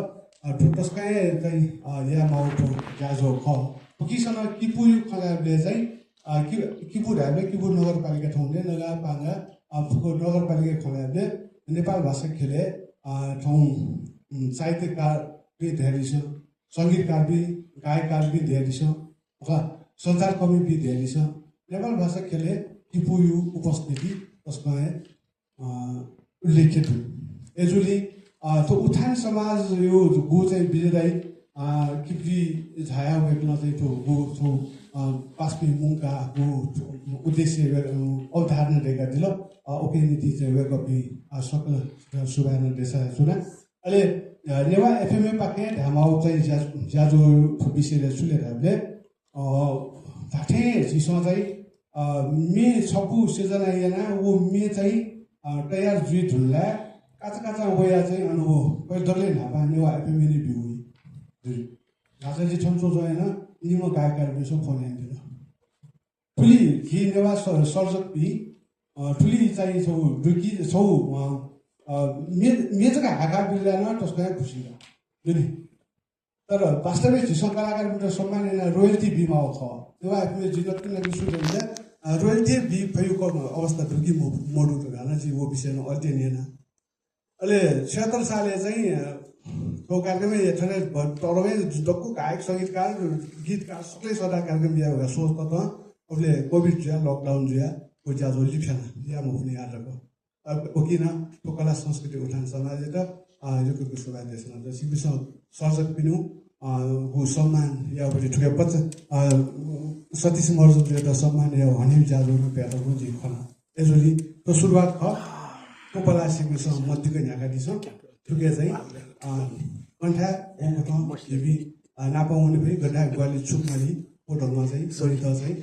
ठुटस्काए चाहिँ या माउटो ज्याजो ख पुकिसँग किपु खलाले चाहिँ किपु ढाबे किपु नगरपालिका ठाउँले नगापाङ्गा फुको नगरपालिका खलाले नेपाल भाषा खेले ठाउँ साहित्यकार पनि धेरै छ सङ्गीतकार पनि गायककार पनि धेरै छ सञ्चार कर्मी पनि धेरै छ नेपाल भाषा खेले किपुयु उपस्थिति त्यसमा उल्लेखित हुन् एजुली त्यो उत्थान समाज यो गो चाहिँ विजयदाई किप्री झाया वेक्न चाहिँ त्यो गो छौ पास्पी मुङका गो उद्देश्य अवधारणा दिएका दिल ओके नीति चाहिँ वेकअपी सकल सुभान देशा सुना अहिले नेवा एफएमए पाके ढामाउ चाहिँ ज्याजो विषयले सुलेरहरूले भाटे झिसो चाहिँ मे छपु सिर्जना याना वो मे चाहिँ तयार जुई धुल्ला काचा काचा वया चाहिँ अनुभव पहिले डरले नापा नेवा एफएमए नि भ्यू राजा जी छन्चो जोएन निम गायककार बेसो फोन आइदियो ठुली हि नेवा सर्जक पि ठुली चाहिँ छौ दुकी छौ मेजका हाका बिल्लान त्यसको खुसी नि तर वास्तविक झिसो कलाकारबाट सम्मान रोयल्टी बिमा छ नेवा एफएमए जिल्लाको लागि सुन्दा रोयल्टी बी भएको अवस्था दुकी मोडु गाना चाहिँ वो विषयमा अध्ययन अहिले 76 सालले चाहिँ त्यो कार्यक्रममै यथाले तरमै जक्कु गायक सङ्गीतकार गीतकार सबै सदा कार्यक्रम बिहा भएर सोच त उसले कोभिड जुया लकडाउन जुया को ज्याजो लिखेन या म हुने आजको किन त्यो कला संस्कृति उठान समाज त यो कुरो सुभाइ देशमा त सिपिसँग सर्जक पिनु को सम्मान या बढी ठुके बच्चा सतीश मर्जु त सम्मान या हनी ज्याजो रुपियाँ को जी खना एजुली त्यो सुरुवात ख पोपला सिपिसँग मध्यको ढाका दिस ठुके चाहिँ कन्ठा हेबी नापाउने पनि गड्डा ग्वाली छुकमाली पोटलमा चाहिँ सहित चाहिँ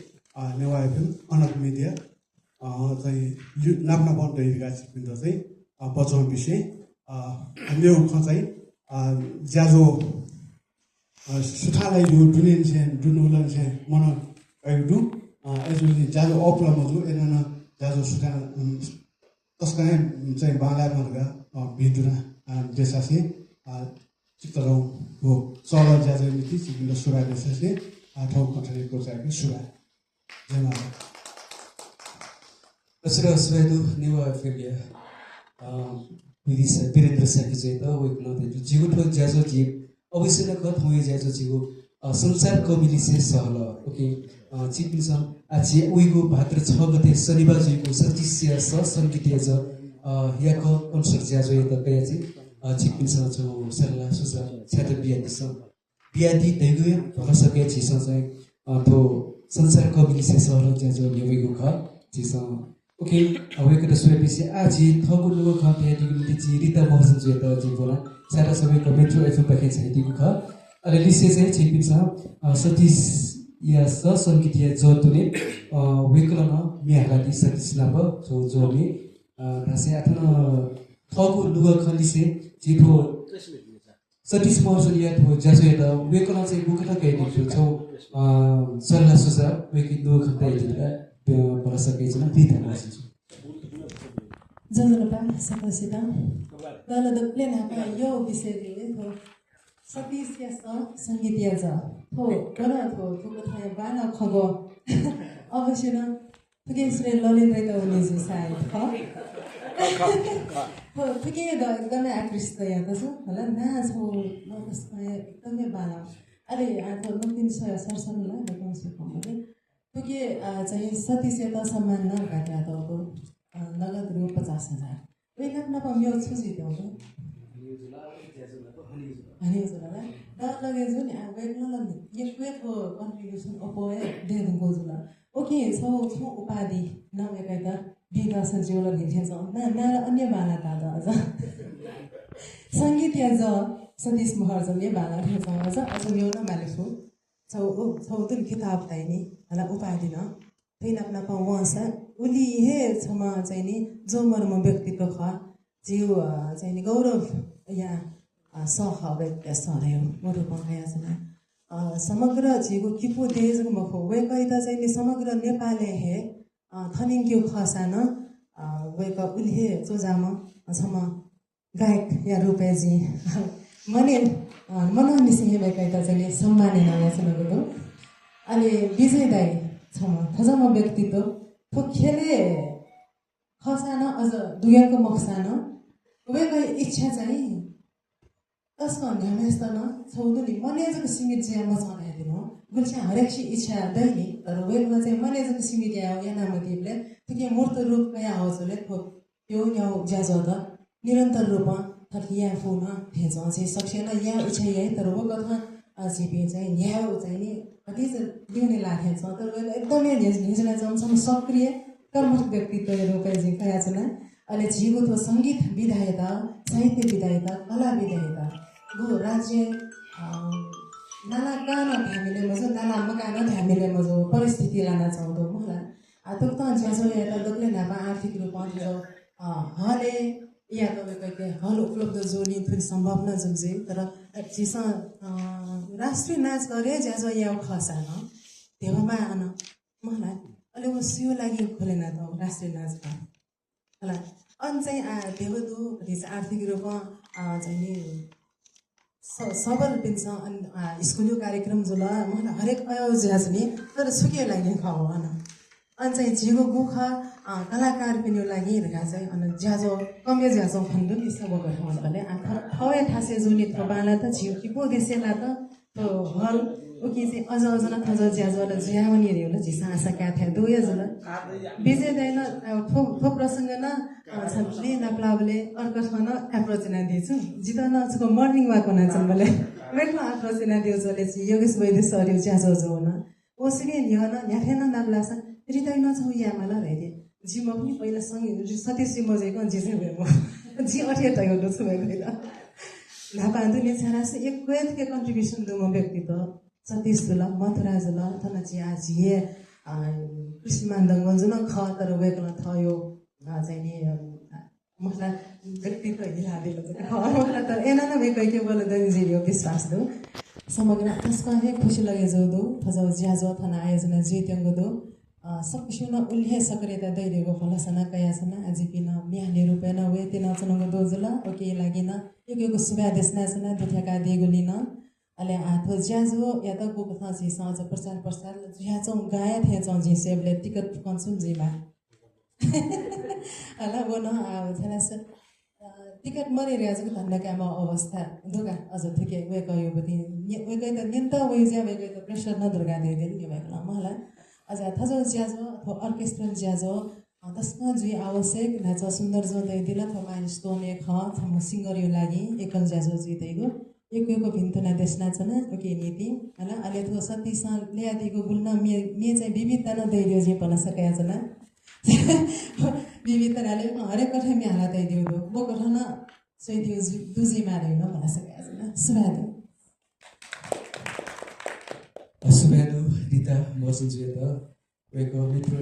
नेवा एफएम अनक मिडिया चाहिँ नाप्न बन्द रहेका सिपिन्छ चाहिँ बचाउँ विषय मेरो चाहिँ ज्याजो सुठालाई यो दुनिन छे दुनुलन छे मन आइडु एजुली ज्याजो अप्ला मजु एना ज्याजो सुठा तस्का चाहिँ बालामा भिडुना देशासे चित्रौ हो चल ज्याजो मिति सिकिलो सुरा देशासे ठाउँ कठरीको चाहिँ सुरा जमा असरा सुवेदु नेवा एफएमए विदिसा वीरेन्द्र साकी चाहिँ त वेक्न त जीवठो ज्याजो जीव अवश्य न कथ हुए ज्याजो जीव संसार कमिली से सहल ओके चिपिन्छ आज उइगो भाद्र 6 गते शनिबार जुइको सतीस्य स संगीतीय ज याको कन्सर्ट ज्याजो त कया चाहिँ चिपिन्छ छ सरला सुसा छ्यात बियादी दैगु भरसके छिस चाहिँ तो संसार कमिली से सहल ज्याजो लेवेगु ख छिस ओके अवेको त सुएपछि आज थगु लुगु ख बियादी मिति छि रिता महसन जुए त जि बोला सारा सबैको मेट्रो एफएम पाके छ दिगु ख अले लिसे चाहिँ छिपिन्छ सतीश या स संगीतीय जतुने वेकलन मिहालादी सतीश नाम जो जोमी रासे आथन थगु लुगा खलिसे जिठो सतीश महसन या थो ज्याजो या वेकलन चाहिँ बुकटा गइदिन्छु छौ सल्ला सुझा वेकि दु खन्ता इदिरा पर सके छ दिता मसिन्छ जनलपा सदस्यता दल द प्लेन हापा यो विषयले थो सतीश या संगीतीय ज थो गन थो थुको थाय बाना खगो अवश्य न थुके श्री ललितका उनी जो सायद हो थुके द एकदमै आकृष्ट या त छ होला नाच हो नमस्कार एकदमै बाना अलि आएको नतिन सरसरला recommence गर्नु क्योंकि चाहिँ सतीश यता सम्मान न घाटा त अब नगद रु 50,000 वेला न पम्यो छुजी त्यो अनि जुला डर लगे जुन वेला एक वेको कन्ट्रिब्युसन अपोए देन गोजुला ओके छौ छु उपाधि नभएका त बिदा सजिलो लिन्छ न अन्य बाला त अझ संगीत या ज सतीश महर्जनले बाला थिएछ अझ न्यून मालिसु छौ तुन किताब ताइनी हला उपाधि न थैन अपना पाउँछ उली हे छमा चाहिँ नि जो मर्म व्यक्तित्व ख जीव चाहिँ नि गौरव या सह व्यक्ति सरयो मरु पंखाया छ समग्र जीवको किपो देशको मखो वेकै त चाहिँ नि समग्र नेपालले हे थनिङ क्यु खसान वेका उल्हे चोजाम छम गायक या रूपेजी मने मनोहर सिंह वेकै त चाहिँ नि सम्मानित नयासनको अनि विजय दाई छम थजम व्यक्तित्व थो खेले खसान अझ दुयको मक्सान वेकै इच्छा चाहिँ तस्मा न्यामेस्तन छौदुली मनेजको सीमित ज्यामा छनाइदिनु गुल्छा हरेकसी इच्छा दैनी तर वेगमा चाहिँ मनेजको सीमित या नामतिले त्यके मूर्त रूप कया आउँछले थो यो याउ ज्याजो त निरन्तर रूपमा थकिया फोन भेज चाहिँ सक्सेन या इच्छा यही तर वो कथा जिपी चाहिँ न्याउ चाहिँ नि कति दिउने लागेछ तर वेग एकदमै निजला जमसम सक्रिय कर्मठ व्यक्तित्व रूपे चाहिँ कया छन् अहिले जीवको थो सङ्गीत विधायता साहित्य विधायता कला विधायता गो राज्य नाना कान हामीले मजो नाना मकान हामीले मजो परिस्थिति लाना चाउँदो मलाई तुक त ज्यासो या दक्ले नापा आर्थिक रूपमा जो हले या तपाईँको हल उपलब्ध जोनी थोरै सम्भव न जुग्जे तर चिस राष्ट्रिय नाच गरे ज्यासो या खसान देवमा आन मलाई अहिले वो सियो लागि खोलेन त राष्ट्रिय नाच होला अनि चाहिँ देवदु आर्थिक रूपमा चाहिँ नि सबल पिन्छ अनि स्कुलको कार्यक्रम जुल मलाई हरेक आयोजना नि तर सुके लागि खाऊ हन अनि चाहिँ झिगो गुख कलाकार पनि लागि रहेका चाहिँ अनि ज्याजो कमे ज्याजो खण्डु नि सब गर्छ भने ठवे ठासे जुनी थबाला त झिउ कि पो देसेला त तो हल ओके चाहिँ अझ न थज ज्याजोला ज्यावनी रे होला झिसा आशा का थियो दुई जुल विजय दैन थो प्रसंग न छले नप्लावले अर्को छन एप्रोचना दिछु जितन अझको मर्निङ वाक हुन छन् मैले वेटमा एप्रोचना दिउ जले चाहिँ योगेश वैद्य सर ज्याजो जो हुन ओसरी न्यन न्याफेन नाप्लास हृदय नछौ या मला रहे जी म पनि पहिला सँगै सतीश मजेको जिसे भयो जी अठे तयो छु भयो नापा दुनी छाना से एक वेद के कंट्रीब्यूशन दो व्यक्तित्व सतीश जुल मथुरा जुल थन जी आजिए कृष्ण मान्दंग जुन ख तर वेकल थयो चाहिँ नि मलाई व्यक्तित्व हिला दिलो मलाई त एना न वेकै के बोल दैन जियो विश्वास दो समग्र त्यसको हे खुशी लगे जो दो थजौ ज्याजो थन आयोजना जे त्यंगो दो सकुशुन उल्हे सक्रियता दैदेको फलसना कयासना आजिपिन म्याले रुपेन वे तिन चनगो दोजुला ओके लागिन एकको सुबा देशना सना दुथका देगुलिन अले आथो ज्याजो या त गो कथा छ साँझ प्रचार ज्याचौ गाया थे चौ जिसेबले टिकट कन्सुम जिमा अला वो न छनास टिकट मरे रेजको धन्नकामा अवस्था दुगा अझ थके वे कयो बति वे गय त निन्त वे ज्या वे गय त प्रेसर न दुर्गा दे दिन के भएला मलाई अझ थजो ज्याजो अथवा अर्केस्ट्रल ज्याजो त्यसमा जुई आवश्यक नाच सुन्दर जो दैदिल अथवा मानिस तोने ख थम सिंगर यो लागि एकल ज्याजो जितेको एकको भिन्तना देशना छन ओके नीति हैन अहिले थो सतीश ल्यादिको बुल्न मे चाहिँ विविधता न दैदियो जे पन सकाया छन विविधताले हरेक कठे मे हाला दैदियो दो बो गठन सैदियो दुजी मारे न भन्न सकाया छन सुभादु सुभादु रिता मसुजिएता वेको मित्र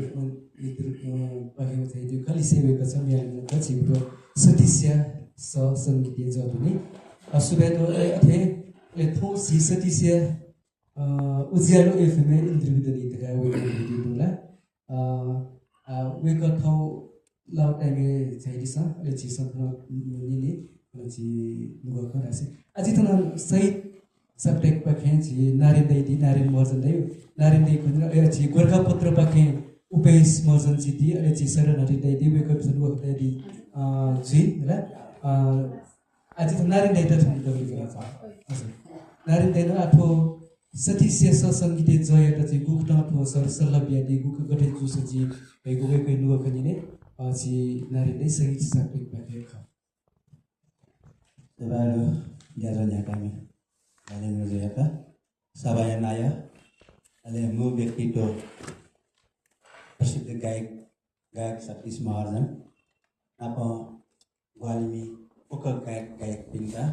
पाकेको चाहिँ त्यो खाली सेवेको छ म्याले पछि सतीश्य सङ्गीत जबनी सुभादु थे थो सी सतीश्य उज्यालो एफएम इन्टरभ्यू दिएका वेको होला वेको ठाउँ लाउटाइमे चाहिँ दिस ले छिसँग निने छि नुगको रासे अझै त सही सब्जेक्ट पखे छि नारायण दैदी नारायण मर्जन दै नारायण दै खुन छि गोरखापत्र पखे उपेश मर्जन छि दि अले छि शरण हरि दैदी वेको सुनु दैदी जी हैन अझै त नारायण दै त छ हजुर नारायण दै न आठो सतीशेष संगीते जयता चाहिँ गुक्न ठो सल्लाह बियादी गुक गठे जुस जी भएको वेकै नुवा खनिने जी नारी नै संगीत साक्रिक बाटे ख Baru jalannya kami, kalian ngerti apa? Sabaya naya, ada mu व्यक्ति तो प्रसिद्ध गायक सतीश महाराजन, apa वाल्मी उका गायक पिंता,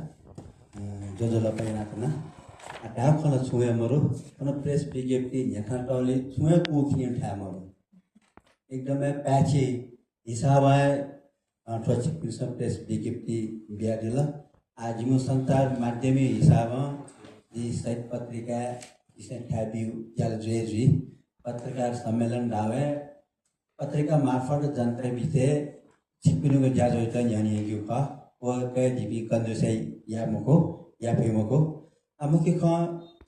जो लपाई नातना, ada kalau sungai maru, kalau press PGP nyata tahu sungai kukian था maru, एकदम पैची हिसाबे ट्रचिक पिसा press PGP बिहार जिला आज म संसार माध्यमिक हिसाबमा जी साहित्य पत्रिका जिसे ठाबिउ जालजुएजी पत्रकार सम्मेलन डावे पत्रिका मार्फत जनता बिते छिपिनुको ज्याजो त न्यानिएको ख व कय दिपी कन्जुसै या फेमको अमुके ख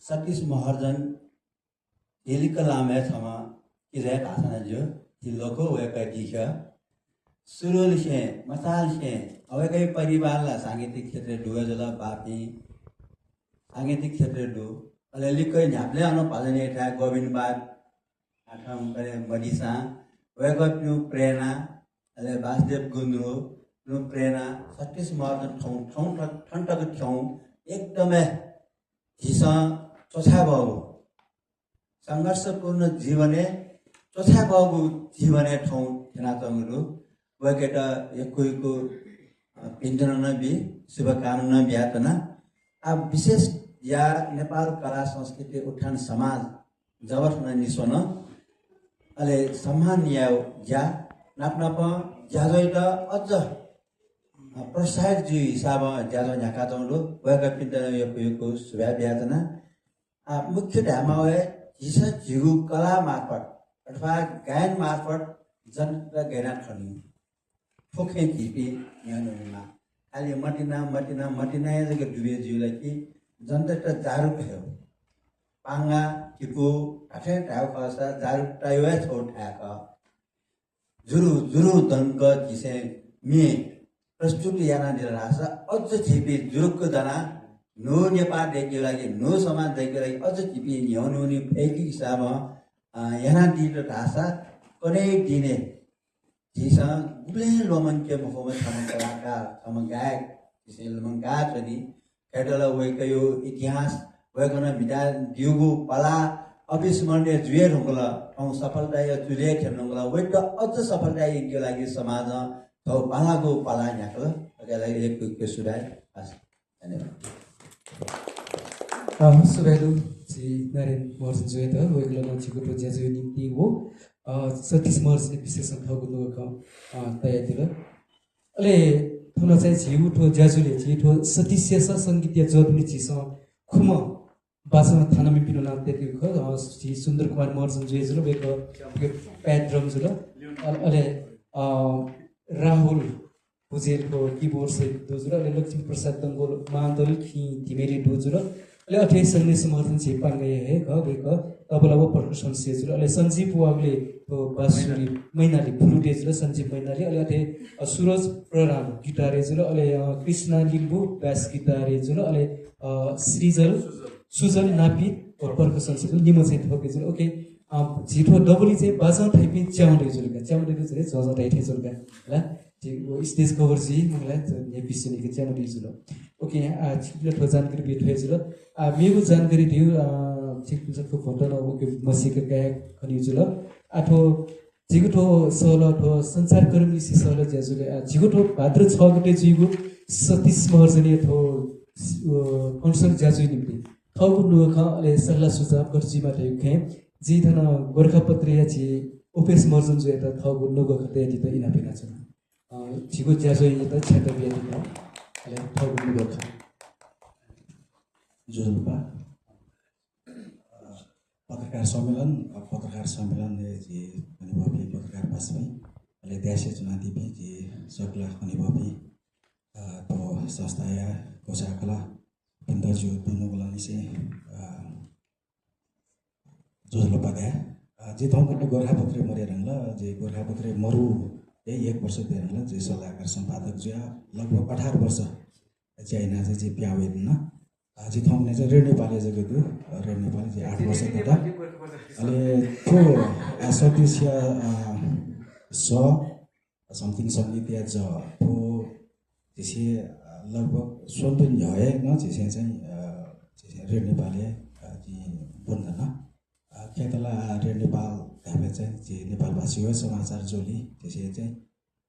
सतीश महर्जन एलिका लामे छमा किरे भाषा जो जिल्लोको व कय दिखा सुरुल से मसाल से अब कई परिवारला सांगीतिक क्षेत्र डुगा जला बापी सांगीतिक क्षेत्र डु अले लिकै न्याप्ले अनु पालने था गोविन्दबाद आठम करे मदिसा वेक न्यू प्रेरणा अले वासुदेव गुन्द्रो न्यू प्रेरणा सतीश महर्जन ठण्टक ठौ एकदमै हिसा चोछा बाबु संघर्षपूर्ण जीवने चोछा बाबु जीवने ठौ जनातमरु वकेटा यकुइको पिण्डना भी शुभकामना व्यातना अब विशेष या नेपाल कला संस्कृति उत्थान समाज जबरन निसोन अले सम्मान या नाप्नाप ज्याजोइटा अझ प्रोत्साहित जी हिसाब ज्याजो न्याका जौलो वका पिण्डना यकुइको शुभ व्यातना मुख्य ढामावे हिसा जिगु कला मार्फत अथवा गायन मार्फत जनता गैना खनि फोखे टिपी यानुमा अलि मटिना जगे दुबे जुलाई कि जनता त जारु भयो पांगा टिपु आथे टाउ खसा जारु टाइवे छोटाक जुरु दंग जिसे मे प्रस्तुत याना दिलासा अझ टिपी जुरुको जना नो नेपाल देखि लागि नो समाज देखि लागि अझ टिपी न्याउनुनी फेकी हिसाब याना दिलो भाषा कुनै दिने जिसा गुले लोमन के मुखमा छम कलाकार छम गायक जिसे लोमन गायक नि केटला वेकयो इतिहास वेकना बिदा दिउगु पला अविस्मरणीय जुए ढुङ्गला औ सफलता या जुले खेल्नुला वेट अझ सफलता यिनको लागि समाज थौ पालाको पला याकल अगालाई एक सुधार हस् धन्यवाद सुबेदु जी नारायण महर्जन जुएत वेगला नछिको तो ज्याजो निम्ति हो सतीश महर्जन विशेष थगुनु क तयातिर अले थुन चाहिँ झिउ ठो ज्याजुले झि ठो सतीश संगीतीय जदुले छिस खुम बासमा थानामी पिनो नाम तेतिको ख श्री सुन्दर कुमार महर्जन जुएजुल बेको प्याड्रम जुल अले राहुल भुजेलको कीबोर्ड से दोजुल अले लक्ष्मी प्रसाद दंगोल मान्दल खि धिमेरी दोजुल अले अठे सन्देश महर्जन छिपान गए हे ग बेको तबलाव पर्कसन सेजुल अले सञ्जीव वागले तो बाँसुरी मैनाली फ्लुटेजुल सञ्जीव मैनाली अले अठे सुरज प्रराम गिटारेजुल अले कृष्ण लिम्बु बास गिटारेजुल अले श्रीजल सुजल नापी पर्कसन सेजुल निमो चाहिँ थकेजुल ओके जिठो डबली चाहिँ बाजा थाइपि च्याउलेजुल चाहिँ जजा थाइथेजुल ल वो स्टेज कभर जी मलाई ने बिसनीको च्याउलेजुल ओके छिटो ठो जानकारी भेटेजुल मेरो जानकारी दिउ ठीक जको फोटो न ओके मसीको गायक खनिजुल आठो जिगुठो सहल ठो संचारकर्मी सहल ज्याजुले जिगुठो भाद्र 6 गते जिगु सतीश महर्जन ठो कन्सर्ट ज्याजु निम्ति थगु नुख अले सल्लाह सुझाव गर्जीमा थे जी धन गोरखापत्रिया जी उपेश महर्जन जो एता थगु नुग खते दि त इना पेना छ जिगु ज्याजु त क्षेत्र बिया दि अले थगु नुग ख जुलपा पत्रकार सम्मेलन जे अनुभवी पत्रकार पासमै अहिले देशे चुनावी भी जे सकला अनुभवी तो संस्था या कोशाकला पिन्दरजु दुनुगला निसे जुलपा दे जे थौको गोरखापत्रे मरेरंगला जे गोरखापत्रे मरु 1 वर्ष देरंगला जे सल्लाहकार सम्पादक जो लगभग 18 वर्ष चाइना जे प्यावेन न जी ठाउँमा चाहिँ रेड नेपाली चाहिँ त्यो रेड नेपाली चाहिँ 8 वर्ष त अहिले त्यो सतीश स समथिङ सङ्गीत या ज त्यो त्यसै लगभग 16 है न त्यसै चाहिँ रेड नेपाली जी बन्धन खेतला रेड नेपाल हामी चाहिँ जे नेपालवासी हो समाचार जोली त्यसै चाहिँ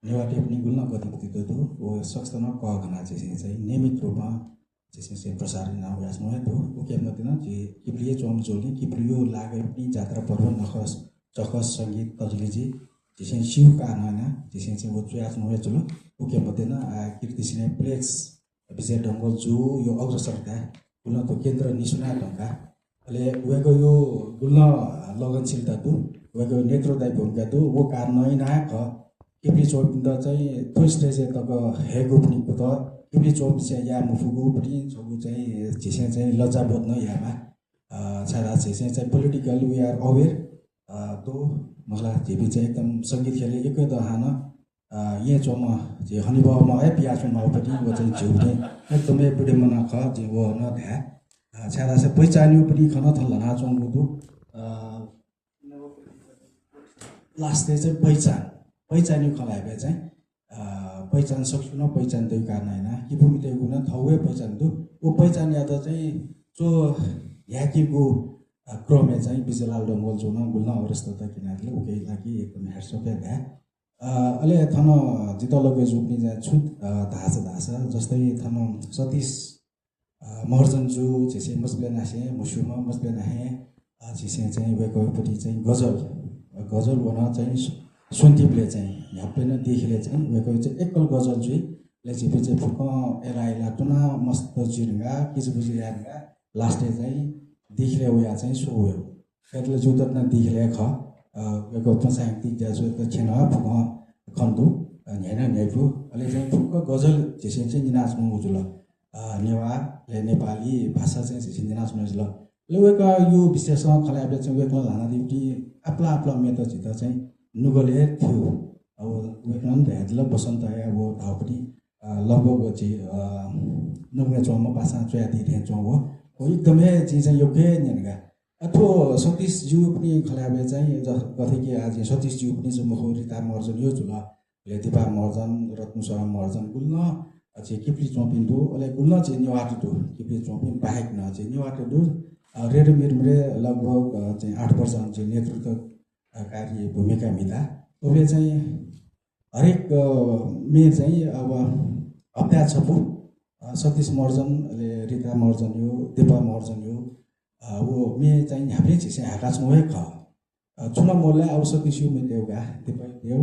नेवाटे पनि गुल्न गतिविधि दो वो सक्छ न कगना चाहिँ नियमित रूपमा चाहिँ प्रसारण नाम यासनो है तो ओके मतिन जे किप्लिए चोम जोली किप्लियो लागे पनि जात्रा पर्व नखस चखस सङ्गीत तजलीजी त्यसै शिव काना त्यसै चाहिँ वो यासनो है चलो ओके मतिन कीर्ति सिनेप्लेक्स विजय ढङ्गल जो यो अग्रसरका गुल्न तो केन्द्र निसुना ढङ्गा अहिले उहाँको यो गुल्न लगनशीलता दु उहाँको नेत्रदायी भूमिका दु वो कारण नायक किप्ली चौपिन्द चाहिँ थोस्टे चाहिँ तब हेगो पनि त किप्ली चौपिस या मुफुगु पनि छगु चाहिँ झिसे चाहिँ लज्जा बोध्न यामा छाडा झिसे चाहिँ पोलिटिकल वी आर अवेर तो मलाई झिपी चाहिँ एकदम सङ्गीत खेले एकै दहान यहाँ चोमा जे हनिबामा है पियासमा पनि वो चाहिँ झिउने एकदमै विडम्बना ख जे वो न ध्या छाडा चाहिँ पहिचान्यो पनि खन थल्ला चोङ्गु लास्ट चाहिँ पहिचान्यो खलाए चाहिँ पहिचान सक्छु न पहिचान त्यो कारण होइन कि भूमि त्यो गुण थौवे पहिचान दु वो पहिचान याद चाहिँ जो याकीको क्रमे चाहिँ विजयलाल डङ्गोल जो न गुल्न अवस्था त किनले उकै लागि एकदम हेर्सपे भ्या अहिले थन जितलगे जुप्नी चाहिँ छुट धास जस्तै थन सतीश महर्जन जो चाहिँ मसबे नासे मुसुमा मसबे नाहे चाहिँ वेकोपट्टि चाहिँ गजल बना चाहिँ सुन्तिपले चाहिँ ह्याप्पेन देखिले चाहिँ उहाँको चाहिँ एकल गजल चाहिँ लेचिपे चाहिँ फुक एलाइला टुना मस्त जिरगा किचबुजी यागा लास्ट चाहिँ देखिले उया चाहिँ सो हो त्यसले जुतत न देखिले ख उहाँको साहित्यिक ज्याजो त खेन फुक खन्दु हैन न्याइपु अहिले चाहिँ फुक गजल जेसे चाहिँ निनाच्नु जुल नेवा नेपाली भाषा चाहिँ जेसे निनाच्नु जुल उहाँको यो विशेषमा खलाबे चाहिँ उहाँको लाना दिउटी आपला मेत जित चाहिँ नुगले थियो अब वेकन ध्यादल बसन्त अब धाउ पनि लगभग चाहिँ नुगले चौमा पासा चोयादी ढे चौ हो एकदमै चाहिँ योग्य निनगा अथवा सतीश ज्यू पनि खलाबे चाहिँ कथे कि आज सतीश ज्यू पनि जो मुखौरीता मर्जन यो जुल लेतिपा मर्जन रत्नसरा मर्जन गुल्न चाहिँ किप्ली चौपिन्दु अहिले गुल्न चाहिँ नेवाटो किप्ली चौपिन बाहेक न चाहिँ नेवाटो रेडियो मिरमरे लगभग चाहिँ 8 वर्ष चाहिँ नेतृत्व कार्य भूमिका मिला उले चाहिँ हरेक मे चाहिँ अब हप्ता छपु सतीश मर्जन रिता मर्जन यो दिपा मर्जन यो वो मे चाहिँ हामीले चाहिँ हाकाच नहे ख चुना मोलले अब सतीश यो मे देउगा दिपा देउ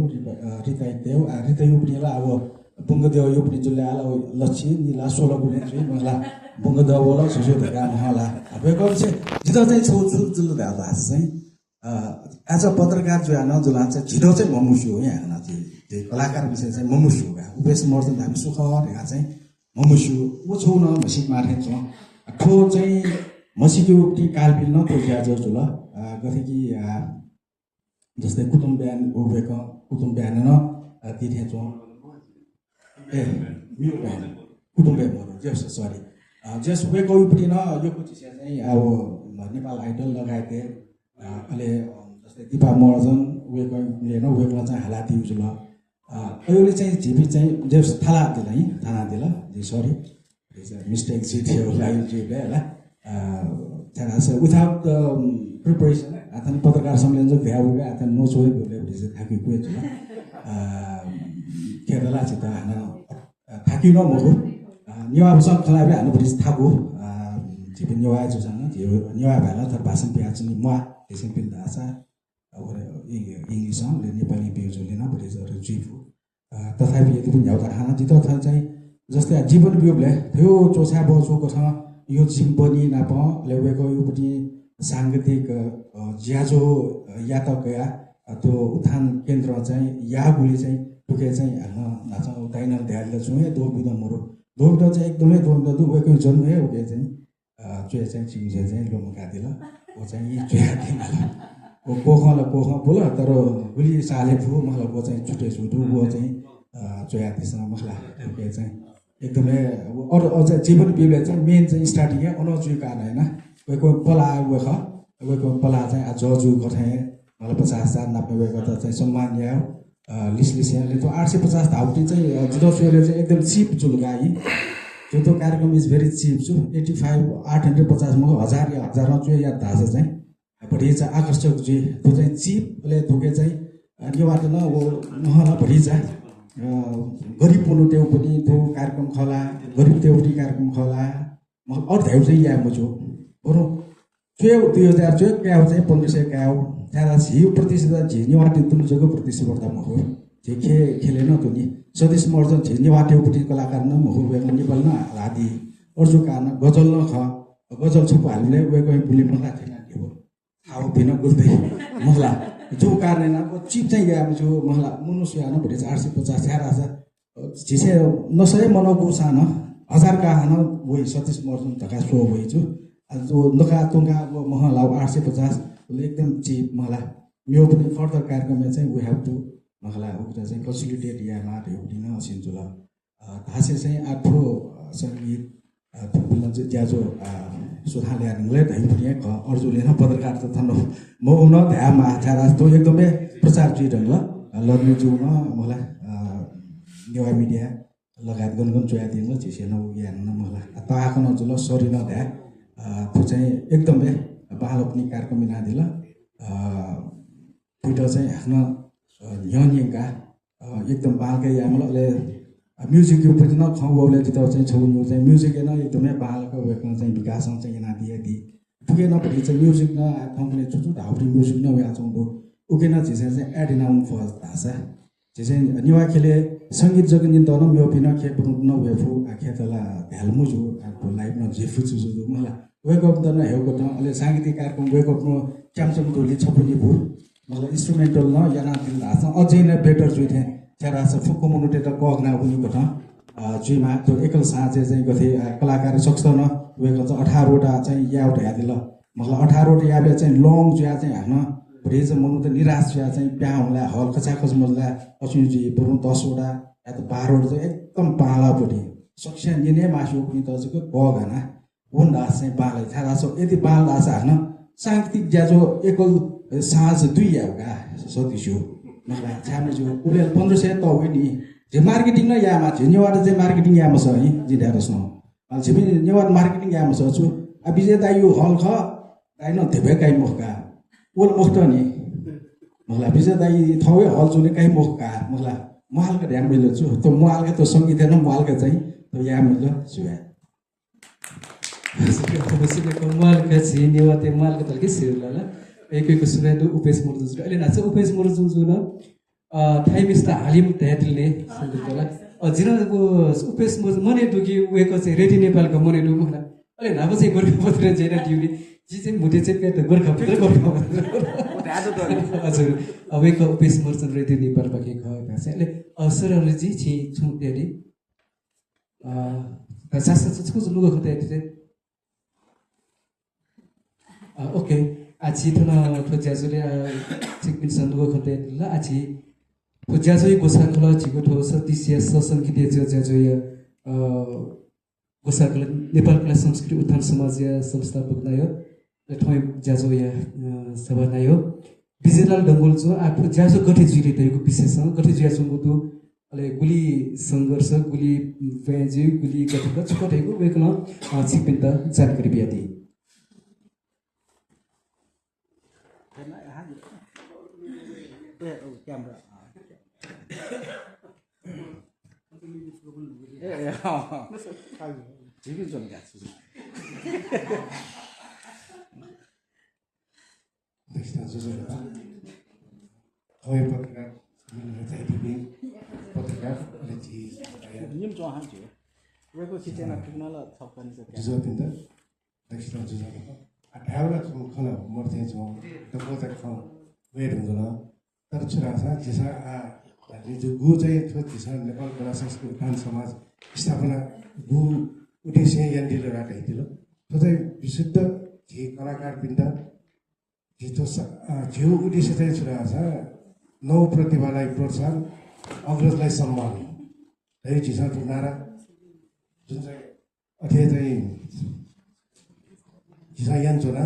रिता देउ रिता यो पनि अब बुङ्गदेव यो पनि जुले आला लच्छी निला 16 गुणे चाहिँ मला बुङ्गदेव बोला सुसु धका महला अब चाहिँ जित चाहिँ छु जुल भ्यादा चाहिँ आज पत्रकार जो आना जो लान्छ छिटो चाहिँ ममुसु हो यहाँ चाहिँ कलाकार विषय चाहिँ ममुसु हो उपेश मर्जन हामी सुख रेखा चाहिँ ममुसु ऊ छौ न मसिक मार्ने छ ठो चाहिँ मसिको उक्ति कालबिल न तो ज्याजो जुल गथे कि जस्तै कुटुम बिहान उभेको कुटुम बिहान न तिथे छ ए मिउ बिहान कुटुम बिहान जस सरी जस उभेको उक्ति न यो कुछ चाहिँ अब नेपाल आइडल लगाएथे अहिले जस्तै दिपा मर्जन उयोको लिएन उयोको चाहिँ हालाती जुल अहिले चाहिँ झिपी चाहिँ जस थाला दिला है थाना दिला जी सरी मिस्टेक जी थियो लाइभ जिले होला छाडा विदाउट प्रिपरेसन आथन पत्रकार सम्मेलन जो भ्याउ गए आथन नो चोइ बोले चाहिँ थाकी कुए जुल केरला चाहिँ त हाना थाकी न मगो निवासँग खलाबे हानु परि थागो झिपी निवा जो छन् निवा भएन तर भाषण पियाच नि म त्यसै पनि भाषा अब इंग्लिश ले नेपाली बिउजले न बढी जरो जीव तथापि यति पनि ल्याउँदा खाना जित थाल चाहिँ जस्तै जीवन बिउले थियो चोछा बचोको छ यो जिम्बनी नाप लेवेको यो पनि सांगीतिक ज्याजो या त गया त्यो उत्थान केन्द्र चाहिँ या गुली चाहिँ टुके चाहिँ हाल्न नाच उताइन ध्यानले छुए दो बिदमहरु दोबिद चाहिँ एकदमै दोबिद दुबेको जन्मै हो के चाहिँ चुए चाहिँ चिङजे चाहिँ लोमका दिल ओ चाहिँ चुया दिल ओ कोख बोल तर गुली साले फु मलाई वो चाहिँ छुटे छुटु वो चाहिँ चुया दिस मलाई के चाहिँ एकदमै अरू अझ जे पनि बिउले चाहिँ मेन चाहिँ स्टार्टिङ अनजुई कारण होइन वेको पला वेख वेको पला चाहिँ जजु गथे मलाई 50,000 नाप्ने वेको त चाहिँ सम्मान या लिसले त्यो 850 धाउटी चाहिँ जुदोसुले चाहिँ एकदम चिप जुल गाई जो तो कार्यक्रम इज भेरी चिप छु 85 850 म 1000 या 1000 जो याद थाहा छ चाहिँ बढी चाहिँ आकर्षक जी त्यो चाहिँ चिपले धुके चाहिँ योबाट न वो महला बढी चाहिँ गरिब पुनु त्यो पनि त्यो कार्यक्रम खला गरिब देउटी कार्यक्रम खला म अरू धेउ चाहिँ या म छु बरु 2000 जो क्याउ चाहिँ 1500 क्याउ त्यादा झिउ प्रतिशत झिनिवाटी तुल जग्गा प्रतिस्पर्धा म हो जे खेलेन त्यो नि सतीश मर्जन झिनिवाटी उपटी कलाकार न म हो वेगन नेपाल न आदि अर्जु कारण गजल न ख गजल छुप हाल्ने वेगो पुलि मलाई थिएन के हो हाउ बिना गुल्दै महला जो कारण न चिप चाहिँ या जो महला मनुष्य न भरे 850 यार आसा जिसे नसय मनको सान 1000 का हन वही सतीश मर्जन तका सो वही छु जो नका तुंगा महला 850 एकदम चिप मला यो पनि फर्दर कार्यक्रममा चाहिँ वी हेभ टु महला उक्ता चाहिँ कन्सोलिडेट या माटे हुदिन सिन्जुला धासे चाहिँ आठो संगीत थुपिलन चाहिँ ज्याजो सुधाले हाल्नुले धैपुनिया क अर्जुले न पत्रकार त थन म उन ध्यामा छारा तो एकदमै प्रचार जिरङ ल लर्ने जुन मलाई नेवा मिडिया लगायत गनगन चोया दिन ल छिसे न उया न मलाई ताको न जुल सरी न ध्या त्यो चाहिँ एकदमै बालपनी कार्यक्रम नादिल ट्विटर चाहिँ आफ्नो यङका एकदम बालकै यामले म्युजिक यो पनि न खौले त चाहिँ छौनु चाहिँ म्युजिक न एकदमै बालको वेकमा चाहिँ विकास चाहिँ नादिए दि पुगेन पनि चाहिँ म्युजिक न कंपनी छुछु धाउरी म्युजिक न या चौबो उकेन जिसे चाहिँ एड इन आउन फर्स्ट भाषा जिसे निवा खेले संगीत जगन त न म्यो पिन खे पुन न वेफु आखे तला ध्यालमु जो आको लाइभ न जेफु छु जो मलाई वेक अप त न हेउको त अहिले सांगीतिक कार्यक्रम वेक अप न च्यामचम टोली छपुनी भु मलाई इन्स्ट्रुमेन्टल न याना दिल आछ अझै नै बेटर जुइथे छरा छ फुक्को मुनुटे त कगना उनी कथा जुइमा त्यो एकल साँझे चाहिँ गथे कलाकार सक्छ न वेक चाहिँ 18 वटा चाहिँ याउट यादिल मलाई 18 वटा याबले चाहिँ लङ जुया चाहिँ हान भरेज मनु त निराश जुया चाहिँ प्या होला हल खचाखच मजला अछुन जी पुरु 10 वटा या त 12 वटा चाहिँ एकदम पाला पटी सक्छ निने मासु पनि त चाहिँ कगना उन दास चाहिँ बालै थाहा छ यदि बाल दास हान सांगीतिक ज्याजो एकल साँझ 2 याउका सतीशु नखला छाम्ने जो उले 1500 त हो नि जे मार्केटिङ न यामा छ नेवार चाहिँ मार्केटिङ यामा छ है जिदारस न अझै पनि नेवार मार्केटिङ यामा छ छु अब विजेता यो हल ख दाइ न देबे काई मखका ओल मखट नि मलाई विजेता यी थवे हल जुने काई मखका मलाई महलका ध्यान मिल्यो छु त महलका त संगीत न महलका चाहिँ त या मिल्यो जुया महलका छि नेवाते महलका त के सिरला ल एकैको सुनाइदु उपेश मुर्जुन अहिले नाच उपेश मुर्जुन जुन थाइमिस्ता हालिम त्यातिलले संगीतला जिराको उपेश मुर्जुन मने दुगी उएको चाहिँ रेडी नेपालको मने दु मलाई अहिले नाको चाहिँ गोर्खापत्र जेना ड्युटी जी चाहिँ मुटे चाहिँ पेट गोर्खापत्र हजुर अबको उपेश मुर्जुन रेडी नेपाल बाके खका चाहिँ अहिले अवसरहरु जी छि छु त्यही सासा छुको जुलुको खते चाहिँ ओके आछि थन ज्याजुले चिकपिन सन्दुको खते ल आछि ज्याजु गोसाखल छिको ठो सतीसिया ससंगीत ज्याजु गोसाखल नेपाल कला संस्कृति उत्थान समाज संस्थापक नायो ठमै ज्याजु या सभा नायो विजयलाल डंगोल जो आठो ज्याजु गठे जुले तयको विशेष गठे ज्याजु मुदु अले गुली संघर्ष गुली वेजी गुली गठको छुकटेको वेकन चिकपिन त जानकारी बियादी camera. 지금 좀 같이. देखिन जुजुला खै पत्रकार चाहिँ दिबी पत्रकार लेखी निम जो हाम जो रेको खिचेन टुक्नला थपनी छ जुजु पिन्द देखिन जुजुला ढाउला छु खला मर्थे छु त पोता ख वेट हुँदैन तर छोरा छ जिसा जो गु चाहिँ थियो जिसा नेपाल कला संस्कृति उत्थान समाज स्थापना गु उद्देश्य यन्दिल राखे थियो त्यो चाहिँ विशुद्ध जे कलाकार पिन्द जितो जिउ उद्देश्य चाहिँ छोरा छ नौ प्रतिभालाई प्रोत्साहन अग्रजलाई सम्मान है जिसा नारा जुन चाहिँ अथे चाहिँ झिसा यान छोरा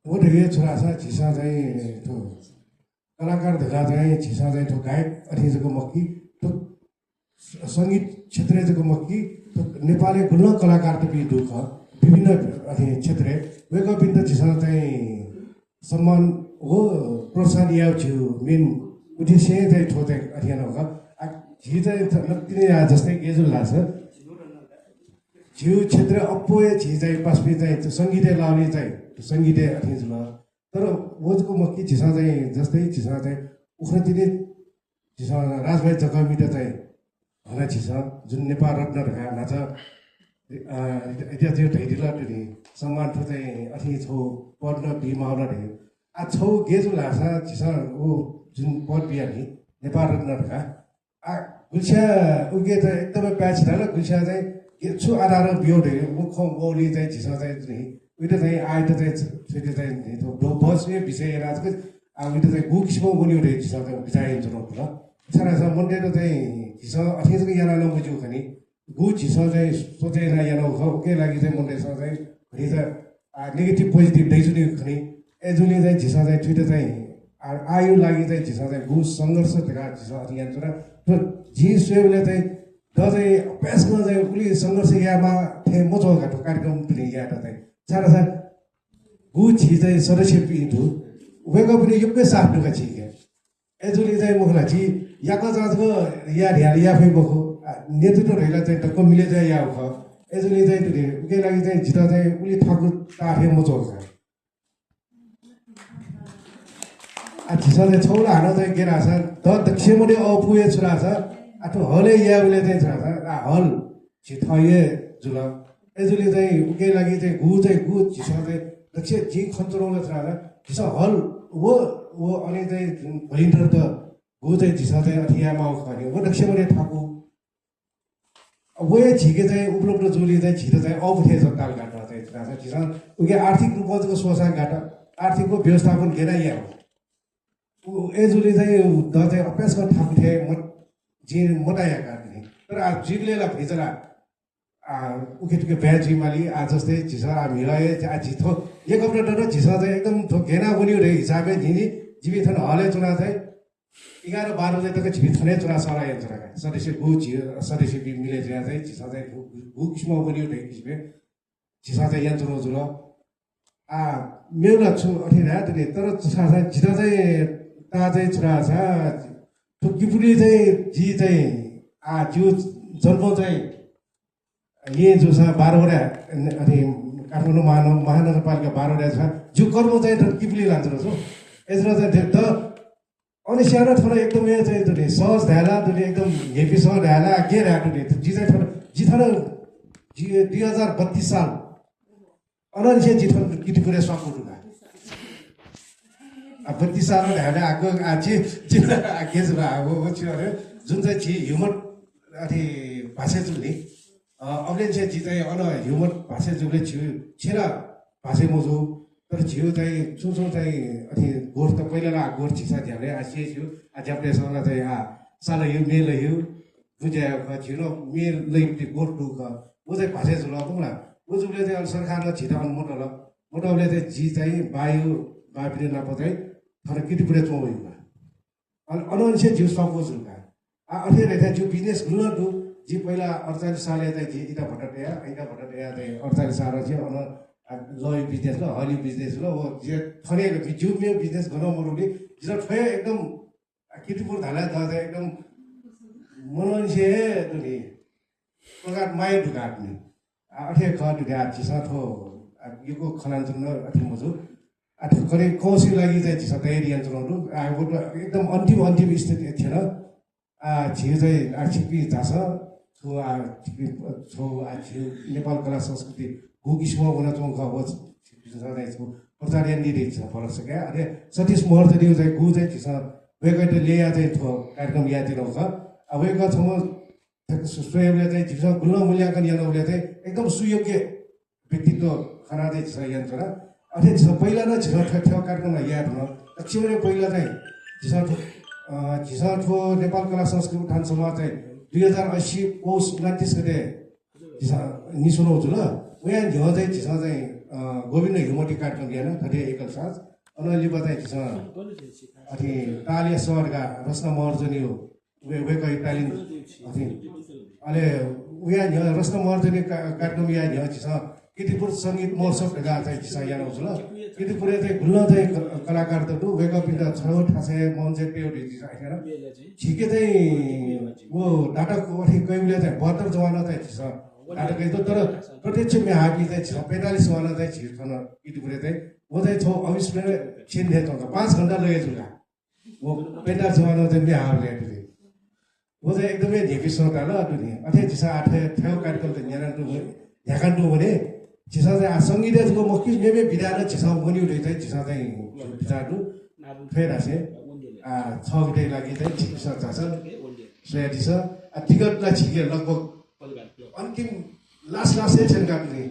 वो ढेगे छोरा सा झिसा चाहिँ त्यो कलाकार धेरै चाहिँ झिसा चाहिँ त्यो गायक अथेजको मक्की त्यो सङ्गीत क्षेत्रको मक्की त्यो नेपाली गुल्ल कलाकार त दुःख विभिन्न अथे क्षेत्र वेको बिन्द झिसा चाहिँ सम्मान हो प्रोत्साहन याउ छु मेन उद्देश्य चाहिँ ठो चाहिँ अथिएन हो झि चाहिँ नक्तिने जस्तै गेजुल लाग्छ झिउ क्षेत्र अप्पोए झि चाहिँ पासपी चाहिँ त्यो सङ्गीतै लाउने चाहिँ सङ्गीतै अथिन्छ ल तर वोजको मक्की झिसा चाहिँ जस्तै झिसा चाहिँ उख्रतिने झिसा राजभाइ जगमिट चाहिँ हना झिसा जुन नेपाल रत्न ढका नाच इतिहास ढैदिला टुनी सम्मान ठो चाहिँ अथि छौ पढ्न बिमाउन ढे आ छौ गेजु लासा झिसा ऊ जुन पद बिहा नि नेपाल रत्न ढका आ गुल्छा उगे त एकदमै प्याच ल गुल्छा चाहिँ छु आधार बियो ढे मुख मौली चाहिँ झिसा चाहिँ उइटा चाहिँ आइट चाहिँ फेरि चाहिँ बस्ने विषय राजको उइटा चाहिँ गु किसिमको बोल्यो रे झिसा चाहिँ बिचाइन्छ ल सारा मन्डेर चाहिँ झिसा अठेजको याना नबुझ्यो खनि गु झिसा चाहिँ सोचेन याना ख के लागि चाहिँ मन्डेसँग चाहिँ खनि त नेगेटिभ पोजिटिभ दैजुनी खनि एजुली चाहिँ झिसा चाहिँ ट्विटर चाहिँ आयु लागि चाहिँ झिसा चाहिँ गु सङ्घर्ष ढका झिसा अथि यान्छ र त्यो झि स्वेबले चाहिँ द चाहिँ अभ्यासमा चाहिँ उसले सङ्घर्ष यामा थे मचो घाटो कार्यक्रम पनि या चाहिँ सारा सा गु झि चाहिँ सदस्य पिन्थु वेगो पनि योग्य साथ ढुका छि के एजुली चाहिँ मुखला छि याको जाजको या ढ्याल या फै बखो नेतृत्व रहेला चाहिँ टक्क मिले चाहिँ या ख एजुली चाहिँ त्यो के लागि चाहिँ झिटा चाहिँ उली ठाकुर ताफे मचो छ आ झिसा चाहिँ छौला हानो चाहिँ के राछ द दक्षिणमध्ये अपुए छुरा छ आठो हले या उले चाहिँ छुरा छ आ हल छिथये जुल एजुली चाहिँ उके लागि चाहिँ गु झिसा चाहिँ दक्षिण झि खन्तरोले छुरा छ झिसा हल वो अनि चाहिँ भइन्टर त गु चाहिँ झिसा चाहिँ अथियामा खर्यो वो दक्षिणमध्ये ठाकु वो झिके चाहिँ उपलब्ध जुली चाहिँ झिटो चाहिँ अपुथे जताल घाटा चाहिँ छुरा छ झिसा उके आर्थिक रूपमा सोसा घाटा आर्थिकको व्यवस्थापन घेरा या हो एजुली चाहिँ द चाहिँ अभ्यासमा ठाकुथे जे मोटाया काट्ने तर आज जिग्लेला भिजरा उके टुके ब्या जिमाली आज जस्तै झिसा मिलाए आज झिथो एक अपना डर झिसा चाहिँ एकदम थो घेना बन्यो रे हिसाबले झिनी जीविथन हले चुना चाहिँ 11-12 बजे तक जीविथने चुना सरा या चुना सदस्य गु सदस्य बि मिले चाहिँ झिसा चाहिँ गु किसिम बन्यो रे किसिमले झिसा चाहिँ या चुनो जुल मेउला छु अथि रा तर झिसा चाहिँ ता चाहिँ छुरा छ टुकीपुरी चाहिँ जी चाहिँ जिउ जन्म चाहिँ यही जो छ 12वटा अनि काठमाडौँ महानगरपालिका 12वटा छ जिउ कर्म चाहिँ टुकीपुरी लान्छ रहेछ यसमा चाहिँ त अनि सानो थोरै एकदम यो चाहिँ दुने सहज ढाला दुने एकदम हेभी सहज ढाला के राख्नु नि जी चाहिँ थोरै जी थोरै 2032 साल अनन्से जी थोरै किटिपुरे सक्नु 32 साल ढाला आगो आछि के छ अब जुन चाहिँ छि ह्युमन अथि भाषा जुले अग्लेन चाहिँ जी चाहिँ अन ह्युमन भाषा जुले छेरा भाषा मोजो तर छियो चाहिँ चुचो चाहिँ अथि गोर त पहिला गोर छिसा झ्याले आसी छु झ्याप्ले सला चाहिँ साला यो मेल यो बुझ्या छिनो मेल लैपति गोर टु क वो चाहिँ भाषा जुल पुला वो जुले चाहिँ सरकारले छिटा अन मोटल मोटले चाहिँ जी चाहिँ वायु बाबिने नाप चाहिँ थर किटिपुरे चोइमा अनि अनन्से जिउ सको जुका अथे रेथा जिउ बिजनेस गुल दु जी पहिला 48 सालले चाहिँ जी इटा भटटया चाहिँ 48 साल चाहिँ अन लय बिजनेस ल हली बिजनेस ल वो जे थने जिउ मे बिजनेस गर्न मरुले जिरा ठय एकदम किटिपुर धाला त एकदम मनन्से दुनी प्रकार माइ दुकाट्ने अथे ख दुका छिसा थो योको खलाञ्चन अथि मजु ठक्करै कौशी लागि चाहिँ झिसा तयारी यन्त्रहरू एकदम अन्तिम स्थिति थिएन झिउ चाहिँ छिपी झाछ छो नेपाल कला संस्कृति गु किसिम हुन चौँख हो प्रचार निरी छ फरक छ क्या अनि सतीश महर्जनी चाहिँ गु चाहिँ झिसा वेगैट ल्याया चाहिँ थो कार्यक्रम यातिर छ अब वेगको छमा स्वयंले चाहिँ झिसा गुल्ल मूल्याङ्कन यनौले चाहिँ एकदम सुयोग्य व्यक्तित्व खना चाहिँ झिसा यन्त्र अथे पहिला न झिसा ठ्याउ कार्यक्रममा याद हुन दक्षिणले पहिला चाहिँ झिसा ठो नेपाल कला संस्कृति उत्थान सभा चाहिँ 2080 पौष 29 गते निसुनाउँछु ल उहाँ झिउँ चाहिँ झिसँग चाहिँ गोविन्द हिमोटी कार्यक्रम लिएन थटे एकल साथ अनलिप चाहिँ झिसँग अथि तालिया सहरका रस्ना महर्जनी हो वेको इटालियन अथि अहिले उहाँ झिउँ रस्ना महर्जनी कार्यक्रम यहाँ झिउँ झिसँग किर्तिपुर सङ्गीत महोत्सव ढेगा चाहिँ झिसँग यहाँ आउँछु ल किर्तिपुर चाहिँ घुल्न चाहिँ कलाकार त वेकअप इन द छौ ठासे मन्जे पेउडी झिसँग छिके चाहिँ वो नाटक अथि कैले चाहिँ 72 जमाना चाहिँ झिसँग नाटक एकदम तर प्रत्यक्ष में हाकी चाहिँ 45 जमाना चाहिँ छिर्छन किर्तिपुरे चाहिँ वो चाहिँ छौ अविस्मरणीय छिन दे 5 घण्टा लगे जुगा वो 45 जमाना चाहिँ में हार ल्याएको वो चाहिँ एकदमै झेपी सोटा ल दुनी अथे झिसा आठे ठेउ कार्यक्रम चाहिँ न्यारान्टु ढ्याकान्टु भने झिसा चाहिँ सङ्गीतको मक्की मेमे बिदान झिसा बनि उठे चाहिँ झिसा चाहिँ बिदानु फेर आसे छ गते लागि चाहिँ झिसा छ सोया दिस टिकटलाई छिके लगभग अन्तिम लास्ट सेसन काट्ने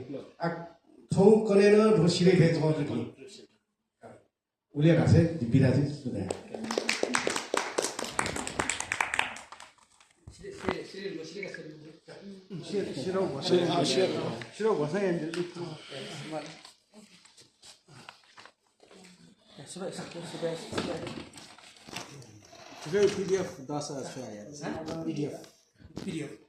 ठाउँ कनेर ढोसिरै थिए चौधरी उसले हाँसे बिदा चाहिँ सुने PDF 10 PDF